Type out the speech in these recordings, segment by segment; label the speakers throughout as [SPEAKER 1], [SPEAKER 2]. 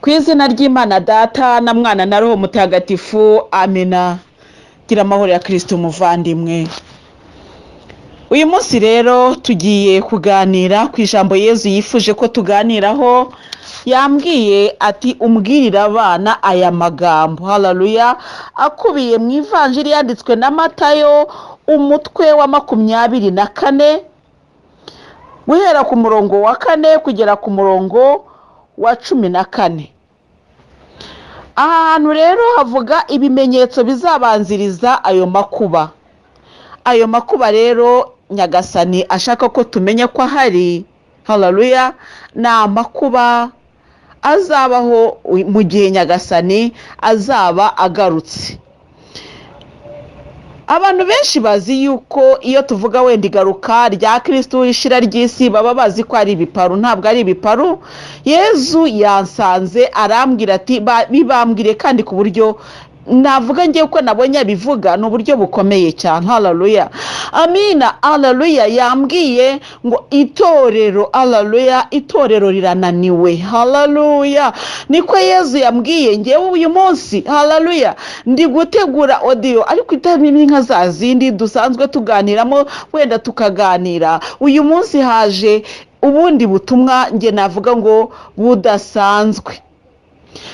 [SPEAKER 1] Ku izina ry'Imana Data na Mwana na Roho Mutagatifu, amina. Gira amahoro ya Kristo umuvandimwe. Uyu munsi rero tugiye kuganira ku ijambo Yezu yifuje ko tuganiraho. Yambwiye ati: "Umbwirire abana aya magambo." Haleluya! Akubiye mu Ivanjiri yanditswe na Matayo, umutwe wa 24, guhera ku murongo wa 4 kugera ku murongo wa 14. Aha hantu rero havuga ibimenyetso bizabanziriza ayo makuba. Ayo makuba rero Nyagasani ashaka ko tumenya ko ahari, haleluya, ni amakuba azabaho mu gihe Nyagasani azaba agarutse. Abantu benshi bazi yuko iyo tuvuga wenda igaruka rya Kirisitu, ishira ry'isi, baba bazi ko ari ibiparu. Ntabwo ari ibiparu. Yezu yansanze arambwira ati: "Bibambwire." Kandi ku buryo navuga ngewe ko nabonye abivuga ni uburyo bukomeye cyane. Haleluya, amina, haleluya. Yambwiye ngo itorero, haleluya, itorero rirananiwe. Haleluya, niko Yezu yambwiye. Ngewe uyu munsi, haleluya, ndi gutegura audio, ariko itari nka za zindi dusanzwe tuganiramo, wenda tukaganira. Uyu munsi haje ubundi butumwa, nge navuga ngo budasanzwe.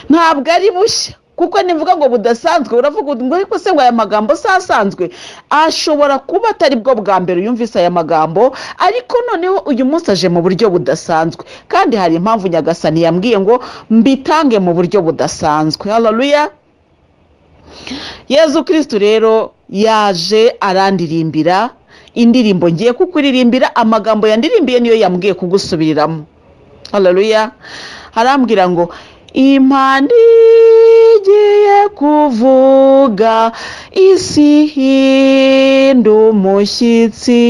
[SPEAKER 1] Ntabwo ari bushya, kuko nivuga ngo budasanzwe uravuga ngo: "Ariko se ngo aya magambo si asanzwe?" Ashobora kuba atari bwo bwa mbere yumvise aya magambo, ariko noneho uyu munsi aje mu buryo budasanzwe, kandi hari impamvu Nyagasani yambwiye ngo mbitange mu buryo budasanzwe. Haleluya! Yezu Kirisitu rero yaje arandirimbira indirimbo ngiye kukuririmbira. Amagambo yandirimbiye niyo yambwiye kugusubiriramo. Haleluya! Arambwira ngo: "Impanda igiye kuvuga, isi ihinda umushyitsi,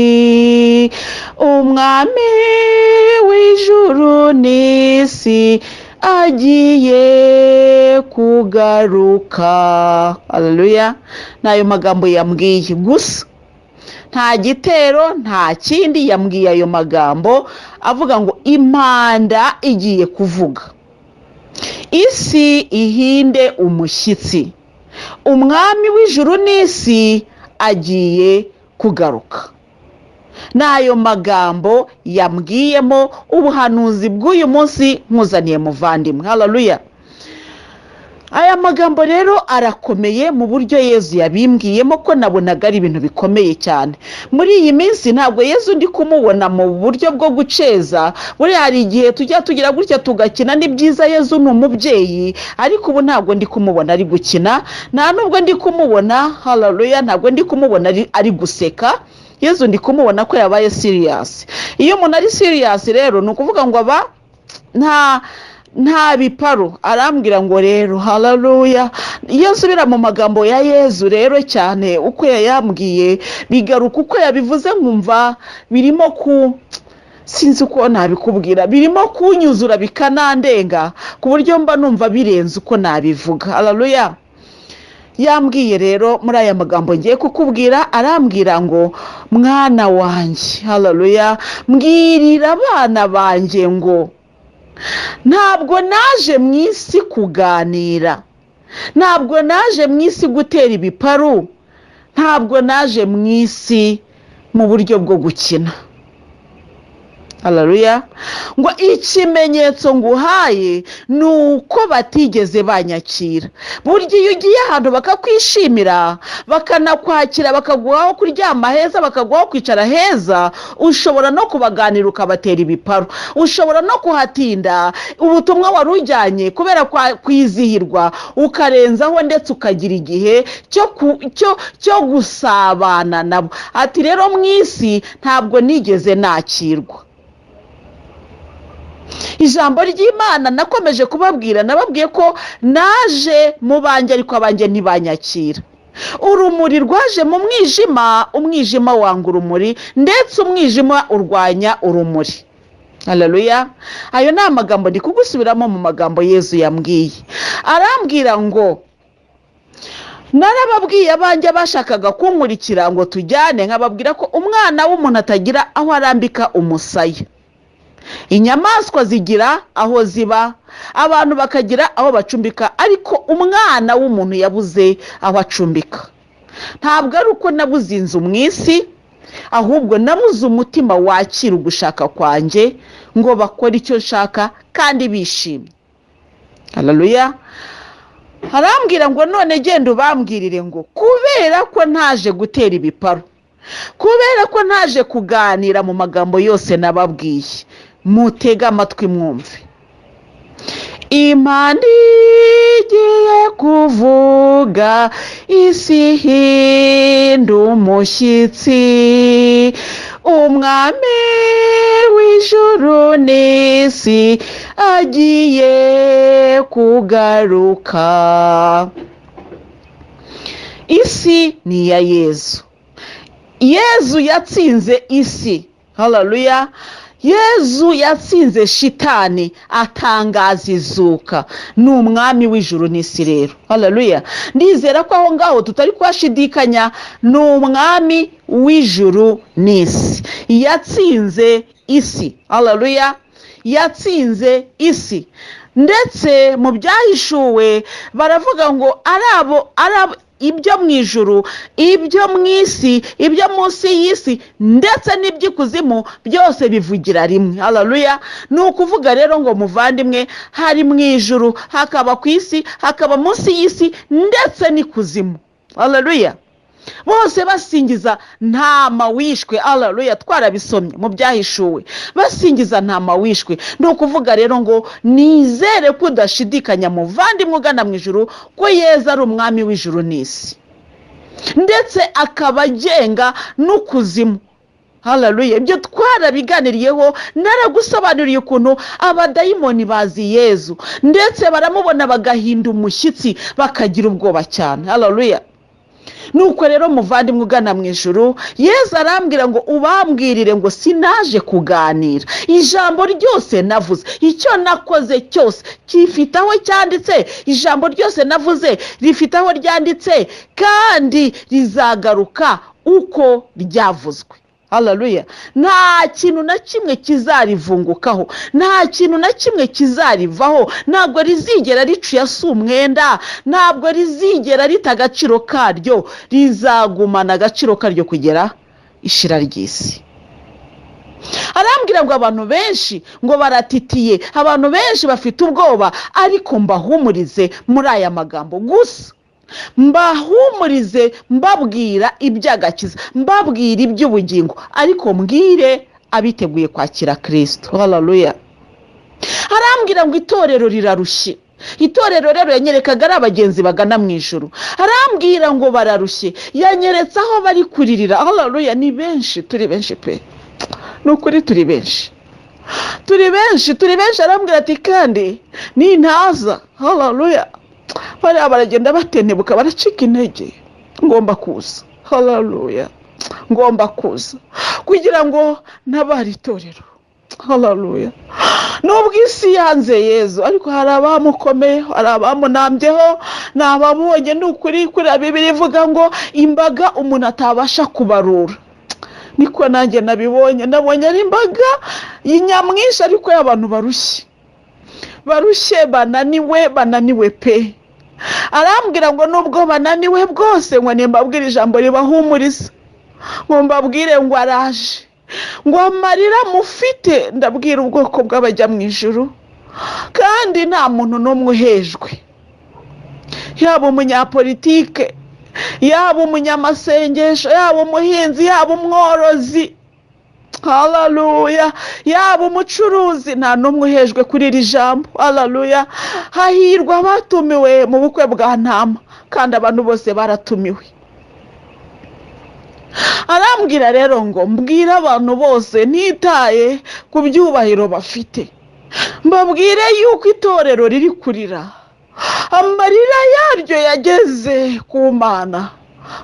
[SPEAKER 1] Umwami w'ijuru n'isi agiye kugaruka." Haleluya! Ni ayo magambo yambwiye gusa, nta gitero, nta kindi. Yambwiye ayo magambo avuga ngo: "Impanda igiye kuvuga, isi ihinde umushyitsi, Umwami w'ijuru n'isi agiye kugaruka." Ni ayo magambo yambwiyemo ubuhanuzi bw'uyu munsi nkuzaniye, muvandimwe. Haleluya! Aya magambo rero arakomeye mu buryo Yezu yabimbwiyemo, ko nabonaga ari ibintu bikomeye cyane. Muri iyi minsi ntabwo Yezu ndi kumubona mu buryo bwo guceza. Buriya hari igihe tujya tugira gutya tugakina, ni byiza, Yezu ni umubyeyi, ariko ubu ntabwo ndi kumubona ari gukina, nta nubwo ndi kumubona, haleluya, ntabwo ndi kumubona ari guseka. Yezu ndi kumubona ko yabaye serious. Iyo umuntu ari serious rero, ni ukuvuga ngo aba nta biparu. Arambwira ngo rero, haleluya, iyo nsubira mu magambo ya Yezu rero cyane uko yayambwiye, bigaruka uko yabivuze, nkumva birimo ku, sinzi uko nabikubwira, birimo kunyuzura bikanandenga, ku buryo mba numva birenze uko nabivuga. Haleluya! Yambwiye rero muri aya magambo ngiye kukubwira, arambwira ngo: "Mwana wanjye, haleluya, mbwirira abana banjye ngo ntabwo naje mu isi kuganira, ntabwo naje mu isi gutera ibiparu, ntabwo naje mu isi mu buryo bwo gukina." Haleluya! Ngo: "Ikimenyetso nguhaye ni uko batigeze banyakira." Burya iyo ugiye ahantu bakakwishimira, bakanakwakira, bakaguha aho kuryama heza, bakaguha aho kwicara heza, ushobora no kubaganira ukabatera ibiparu, ushobora no kuhatinda ubutumwa wari ujyanye kubera kwizihirwa, ukarenzaho, ndetse ukagira igihe cyo gusabana nabo. Ati: "Rero mu isi ntabwo nigeze nakirwa." Ijambo ry'Imana nakomeje kubabwira, nababwiye ko naje mu banjye, ariko abanjye ntibanyakira. Urumuri rwaje mu mwijima, umwijima wanga urumuri, ndetse umwijima urwanya urumuri. Haleluya! Ayo ni amagambo ndi kugusubiramo mu magambo Yezu yambwiye. Arambwira ngo: "Narababwiye abanjye bashakaga kunkurikira ngo tujyane, nkababwira ko Umwana w'umuntu atagira aho arambika umusaya." Inyamaswa zigira aho ziba, abantu bakagira aho bacumbika, ariko umwana w'umuntu yabuze aho acumbika. Ntabwo ari uko nabuze inzu mu isi, ahubwo nabuze umutima wakira ugushaka kwanjye ngo bakore icyo nshaka kandi bishimye. Haleluya. Arambwira ngo none genda ubambwirire ngo kubera ko ntaje gutera ibiparu, kubera ko ntaje kuganira mu magambo yose nababwiye, mutege amatwi mwumve. Impanda igiye kuvuga, isi ihinda umushyitsi, umwami w'ijuru n'isi agiye kugaruka. Isi ni iya Yezu. Yezu yatsinze isi. Haleluya. Yezu yatsinze shitani atangaza izuka. Ni umwami w'ijuru n'isi rero. Haleluya. Ndizera ko aho ngaho tutari kuhashidikanya, ni umwami w'ijuru n'isi. Yatsinze isi. Haleluya. Yatsinze isi. Ndetse mu byahishuwe baravuga ngo arabo arabo ibyo mu ijuru, ibyo mu isi, ibyo munsi y'isi ndetse n'iby'ikuzimu byose bivugira rimwe. Haleluya. Ni ukuvuga rero ngo muvandimwe, hari mu ijuru, hakaba ku isi, hakaba munsi y'isi ndetse n'ikuzimu. Haleluya. Bose basingiza ntama wishwe. Haleluya. Twarabisomye mu byahishuwe, basingiza ntama wishwe. Ni ukuvuga rero ngo nizere ko udashidikanya muvandimwe ugana mu ijuru ko Yezu ari umwami w'ijuru n'isi, ndetse akaba agenga n'ukuzimu. Haleluya. Ibyo twarabiganiriyeho, naragusobanuriye ukuntu abadayimoni bazi Yezu, ndetse baramubona bagahinda umushyitsi, bakagira ubwoba cyane. Haleluya. Nuko rero muvandimwe ugana mu ijuru, Yezu arambwira ngo ubambwirire ngo sinaje kuganira, ijambo ryose navuze, icyo nakoze cyose gifite aho cyanditse, ijambo ryose navuze rifite aho ryanditse kandi rizagaruka uko ryavuzwe. Haleluya. Nta kintu na kimwe kizarivungukaho, nta kintu na kimwe kizarivaho, ntabwo rizigera ricuya si umwenda, ntabwo rizigera rita agaciro karyo, rizagumana agaciro karyo kugera ishira ry'isi. Arambwira ngo abantu benshi ngo baratitiye, abantu benshi bafite ubwoba, ariko mbahumurize muri aya magambo gusa. Mbahumurize mbabwira iby'agakiza, mbabwira iby'ubugingo, ariko mbwire abiteguye kwakira Kristo. Haleluya. Arambwira ngo itorero rirarushye. Itorero rero yanyerekaga ari abagenzi bagana mu ijuru. Arambwira ngo bararushye, yanyeretse aho bari kuririra. Haleluya. Ni benshi, turi benshi pe, ni ukuri turi benshi, turi benshi, turi benshi. Arambwira ati kandi nintaza, haleluya, bariya baragenda batentebuka, baracika intege, ngomba kuza. Haleluya. Ngomba kuza kugira ngo ntabare itorero. Haleluya. Nubwo isi yanze Yezu, ariko hari abamukomeyeho, hari abamunambyeho, ni abamubonye. Ni ukuri kuriya Bibiliya ivuga ngo imbaga umuntu atabasha kubarura, niko nanjye nabibonye. Nabonye ari imbaga nyamwinshi, ariko y'abantu barushye, barushye, bananiwe, bananiwe pe. Arambwira ngo nubwo bananiwe bwose, ngo nimbabwire ijambo ribahumuriza, ngo mbabwire ngo araje, ngo amarira mufite ndabwira ubwoko bw'abajya mu ijuru, kandi nta muntu n'umwe uhejwe, yaba umunyapolitike, yaba umunyamasengesho, yaba umuhinzi, yaba umworozi, haleluya, yaba umucuruzi, nta n'umwe uhejwe kuri iri jambo. Haleluya. Hahirwa abatumiwe mu bukwe bwa ntama, kandi abantu bose baratumiwe. Arambwira rero ngo mbwire abantu bose ntitaye ku byubahiro bafite, mbabwire yuko itorero riri kurira, amarira yaryo yageze ku Mana,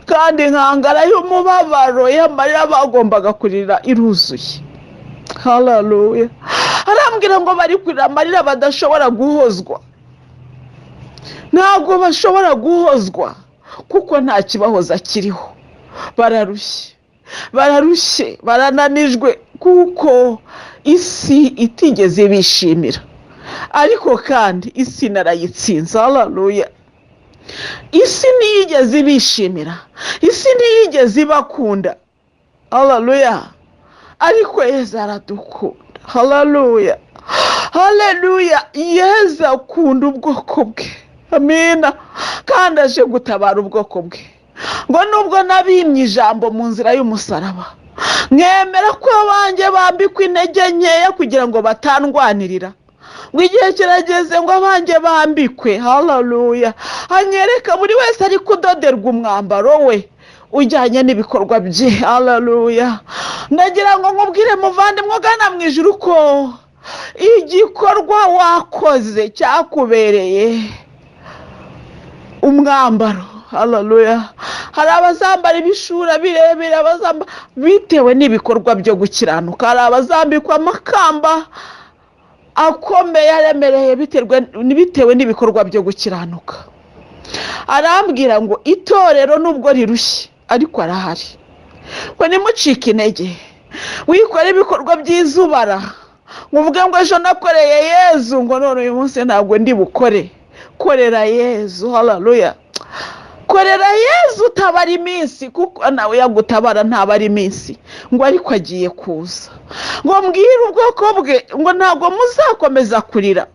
[SPEAKER 1] kandi inkangara y'umubabaro y'amarira bagombaga kurira iruzuye. Haleluya. Arambwira ngo bari kurira amarira badashobora guhozwa, ntabwo bashobora guhozwa kuko nta kibahoza kiriho. Bararushye, bararushye, barananijwe kuko Isi itigeze bishimira, ariko kandi isi narayitsinze. Haleluya! Isi ntiyigeze ibishimira, isi ntiyigeze ibakunda. Haleluya! Ariko Yezu aradukunda. Haleluya, haleluya! Yezu akunda ubwoko bwe. Amina. Kandi aje gutabara ubwoko bwe. Ngo nubwo nabimye ijambo mu nzira y'umusaraba, mwemera ko abanjye bambikwa intege nkeya kugira ngo batandwanirira, ngo igihe kirageze ngo abanjye bambikwe. Haleluya! Anyereka buri wese ari kudoderwa umwambaro we ujyanye n'ibikorwa bye. Haleluya! Ndagira ngo nkubwire, muvandimwe ugana mu ijuru, ko igikorwa wakoze cyakubereye umwambaro. Haleluya! Hari abazambara ibishura birebire, abazambara bitewe n'ibikorwa byo gukiranuka. Hari abazambikwa amakamba akomeye aremereye bitewe n'ibikorwa byo gukiranuka. Arambwira ngo itorero nubwo rirushye, ariko arahari, ngo nimucike intege. Wikora ibikorwa by'izubara ngo uvuge ngo ejo nakoreye Yezu, ngo none uyu munsi ntabwo ndi bukore. Korera Yezu. Haleluya! Korera Yezu utabara iminsi, kuko nawe yagutabara ntabara iminsi. Ngo ariko agiye kuza ngo mbwire ubwoko bwe ngo ntabwo muzakomeza kurira,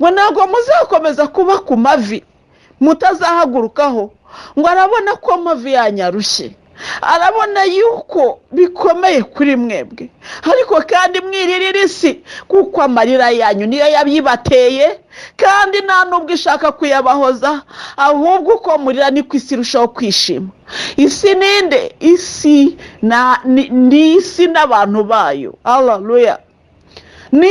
[SPEAKER 1] ngo ntabwo muzakomeza kuba ku mavi mutazahagurukaho. Ngo arabona ko amavi yanyu arushye, arabona yuko bikomeye kuri mwebwe, ariko kandi mwiririra isi, kuko amarira yanyu niyo yabibateye, kandi nta nubwo ishaka kuyabahoza. Ahubwo uko murira niko isi irushaho kwishima. Isi ninde? Isi ni isi n'abantu bayo. Haleluya! Ni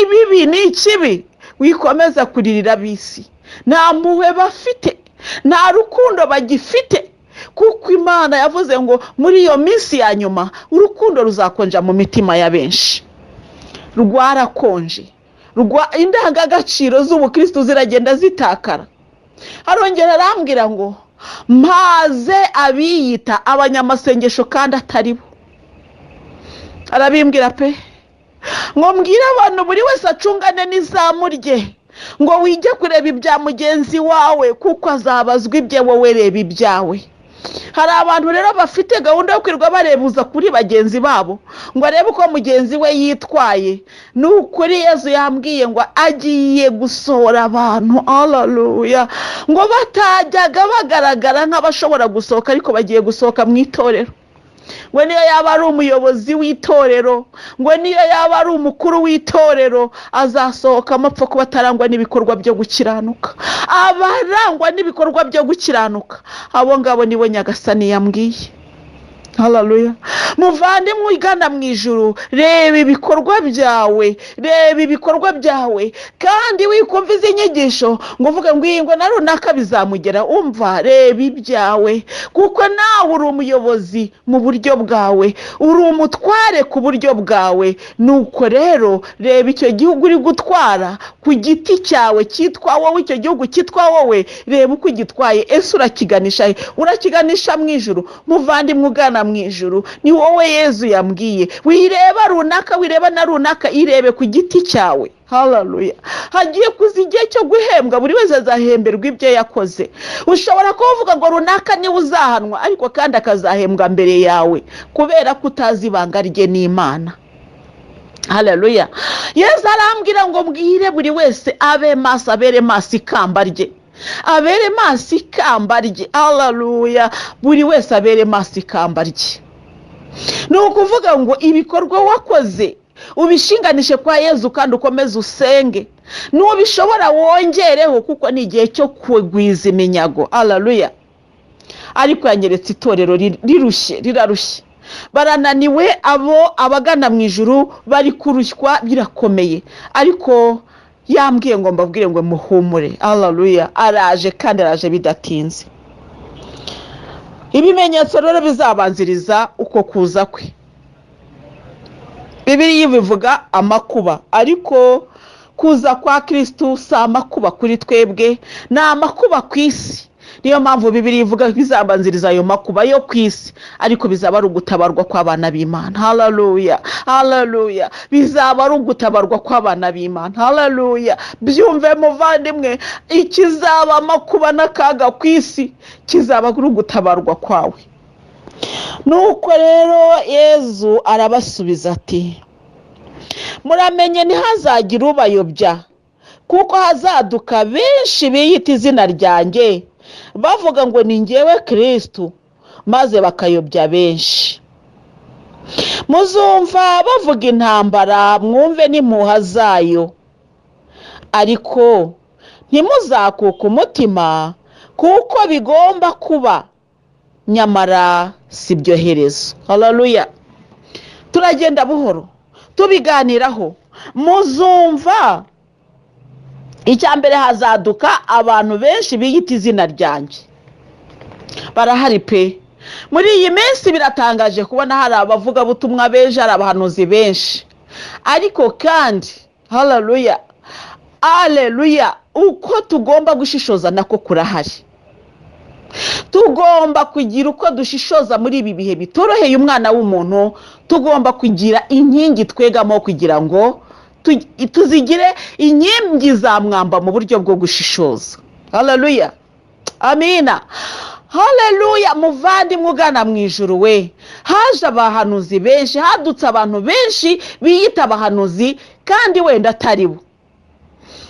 [SPEAKER 1] bibi, ni ikibi. Wikomeza kuririra ab'isi, nta mpuhwe bafite, nta rukundo bagifite, kuko Imana yavuze ngo muri iyo minsi ya nyuma urukundo ruzakonja mu mitima ya benshi. Rwarakonje, indangagaciro z'ubukristo ziragenda zitakara. Arongera arambwira ngo mpaze abiyita abanyamasengesho kandi atari bo. Arabimbwira pe, ngo mbwire abantu buri wese acungane n'izamu rye, ngo wige kureba ibya mugenzi wawe, kuko azabazwa ibye, wowe reba ibyawe. Hari abantu rero bafite gahunda yo kwirirwa barebuza kuri bagenzi babo, ngo arebe uko mugenzi we yitwaye. Ni ukuri Yezu yambwiye ngo agiye gusohora abantu. Haleluya! Ngo batajyaga bagaragara nk'abashobora gusohoka, ariko bagiye gusohoka mu itorero. Ngo niyo yaba ari umuyobozi w'itorero, ngo niyo yaba ari umukuru w'itorero, azasohokamo apfa kuba atarangwa n'ibikorwa byo gukiranuka. Abarangwa n'ibikorwa byo gukiranuka, abo ngabo nibo Nyagasani yambwiye. Haleluya! Muvandimwe ugana mu ijuru, reba ibikorwa byawe, reba ibikorwa byawe, kandi wikumva izi nyigisho ngo uvuge ngo iyi ngo na runaka bizamugera. Umva, reba ibyawe, kuko nawe uri umuyobozi mu buryo bwawe, uri umutware ku buryo bwawe. Nuko rero reba icyo gihugu uri gutwara ku giti cyawe cyitwa wowe, icyo gihugu cyitwa wowe, reba uko ugitwaye. Ese urakiganisha he? Urakiganisha mu ijuru? Muvandimwe ugana mu ijuru, ni wowe Yezu yambwiye. Wireba runaka, wireba na runaka, irebe ku giti cyawe. Haleluya! Hagiye kuza igihe cyo guhembwa, buri wese azahemberwa ibyo yakoze. Ushobora kuba uvuga ngo runaka niwe uzahanwa, ariko kandi akazahembwa mbere yawe, kubera ko utazi ibanga rye n'Imana. Haleluya! Yezu arambwira ngo mbwire buri wese abe maso, abere maso ikamba rye, abere maso ikamba rye. Haleluya! Buri wese abere maso ikamba rye. Ni ukuvuga ngo ibikorwa wakoze ubishinganishe kwa Yezu, kandi ukomeze usenge, nubishobora wongereho, kuko ni igihe cyo kugwiza iminyago. Haleluya! Ariko yanyeretse itorero rirushye, rirarushye, barananiwe. Abo abagana mu ijuru bari kurushywa birakomeye, ariko yambwiye ngo mbabwire ngo muhumure. Haleluya! Araje, kandi araje bidatinze. Ibimenyetso rero bizabanziriza uko kuza kwe, Bibiliya bivuga amakuba, ariko kuza kwa Kristu si amakuba kuri twebwe, ni amakuba ku isi. Niyo mpamvu Bibiliya ivuga ko izabanziriza ayo makuba yo ku isi, ariko bizaba ari ugutabarwa kw'abana b'Imana. Haleluya, haleluya! Bizaba ari ugutabarwa kw'abana b'Imana. Haleluya! Byumve muvandimwe, ikizaba amakuba n'akaga ku isi kizaba ari ugutabarwa kwawe. Nuko rero Yezu arabasubiza ati: "Muramenye ntihazagire ubayobya, kuko hazaduka benshi biyita izina ryanjye bavuga ngo ni ngewe Kirisitu, maze bakayobya benshi. Muzumva bavuga intambara, mwumve n'impuha zayo, ariko ntimuzakuke umutima, kuko bigomba kuba, nyamara si byo herezo." Haleluya! Turagenda buhoro tubiganiraho. Muzumva, icya mbere, hazaduka abantu benshi biyita izina ryanjye. Barahari pe. Muri iyi minsi biratangaje kubona hari abavugabutumwa benshi, hari abahanuzi benshi, ariko kandi, haleluya, aleluya, uko tugomba gushishoza nako kurahari. Tugomba kugira uko dushishoza muri ibi bihe bitoroheye umwana w'umuntu. Tugomba kugira inkingi twegamo kugira ngo tuzigire inkingi za mwamba mu buryo bwo gushishoza. Haleluya, amina, haleluya! Muvandimwe ugana mu ijuru we, haje abahanuzi benshi, hadutse abantu benshi biyita abahanuzi kandi wenda atari bo.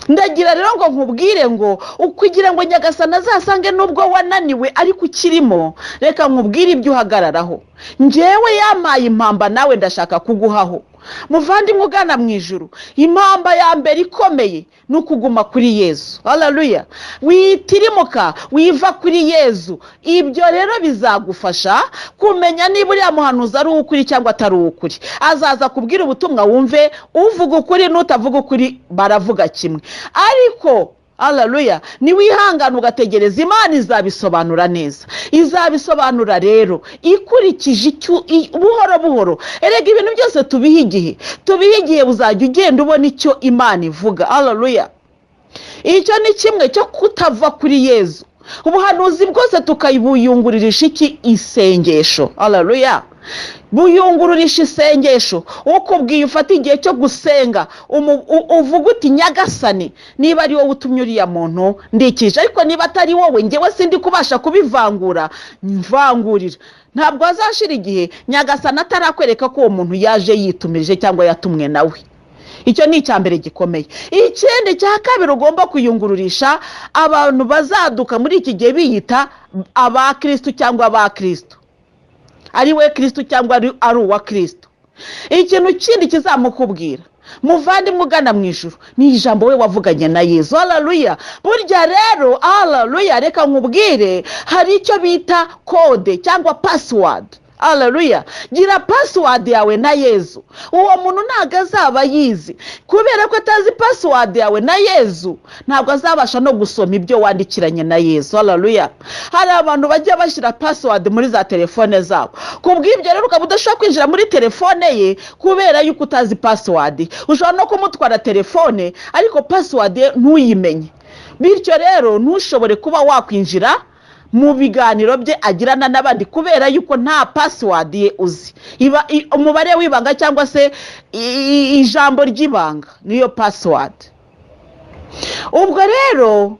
[SPEAKER 1] Ndagira rero ngo nkubwire ngo kugira ngo Nyagasani azasange nubwo wananiwe ariko ukirimo, reka nkubwire ibyo uhagararaho. Ngewe yampaye impamba, nawe ndashaka kuguhaho. Muvandimwe ugana mu ijuru, impamba ya mbere ikomeye ni ukuguma kuri Yezu. Haleluya! Witirimuka, wiva kuri Yezu. Ibyo rero bizagufasha kumenya niba uriya muhanuzi ari uw'ukuri cyangwa atari uw'ukuri. Azaza kubwira ubutumwa, wumve uvuga ukuri n'utavuga ukuri baravuga kimwe. Ariko haleluya, niwihangana ugategereza, Imana izabisobanura neza. Izabisobanura rero ikurikije icyo buhoro buhoro. Erega ibintu byose tubiha igihe, tubiha igihe, uzajya ugenda ubona icyo Imana ivuga. Haleluya! Icyo ni kimwe cyo kutava kuri Yezu. Ubuhanuzi bwose tukabuyunguririsha iki? Isengesho. Haleluya! Buyungururisha isengesho. Ukubwiye, ufata igihe cyo gusenga, uvuga uti: "Nyagasani, niba ari wowe utumye uriya muntu, ndikije, ariko niba atari wowe, ngewe sindi kubasha kubivangura, mvangurira." Ntabwo hazashira igihe Nyagasani atarakwereka ko uwo muntu yaje yitumirije cyangwa yatumwe nawe. Icyo ni icya mbere gikomeye. Ikindi cya kabiri ugomba kuyungururisha abantu bazaduka muri iki gihe biyita aba Kirisitu cyangwa aba Kirisitu, ari we Kirisitu cyangwa ari uwa Kirisitu, ikintu kindi kizamukubwira, muvandimwe ugana mu ijuru, ni ijambo we wavuganye na Yezu. Haleluya! Burya rero, haleluya, reka nkubwire, hari icyo bita code cyangwa password. Haleluya! Gira password yawe na Yezu. Uwo muntu ntabwo azaba yizi. Kubera ko atazi password yawe na Yezu, ntabwo azabasha no gusoma ibyo wandikiranye na Yezu. Haleluya! Hari abantu bajya bashyira password muri za telefone zabo. Ku bw'ibyo rero ukaba udashobora kwinjira muri telefone ye kubera yuko utazi password. Ushobora no kumutwara telefone ariko password ye ntuyimenye, bityo rero ntushobore kuba wakwinjira mu biganiro bye agirana n'abandi kubera yuko nta password ye uzi. Iba umubare w'ibanga cyangwa se ijambo ry'ibanga niyo password. Ubwo rero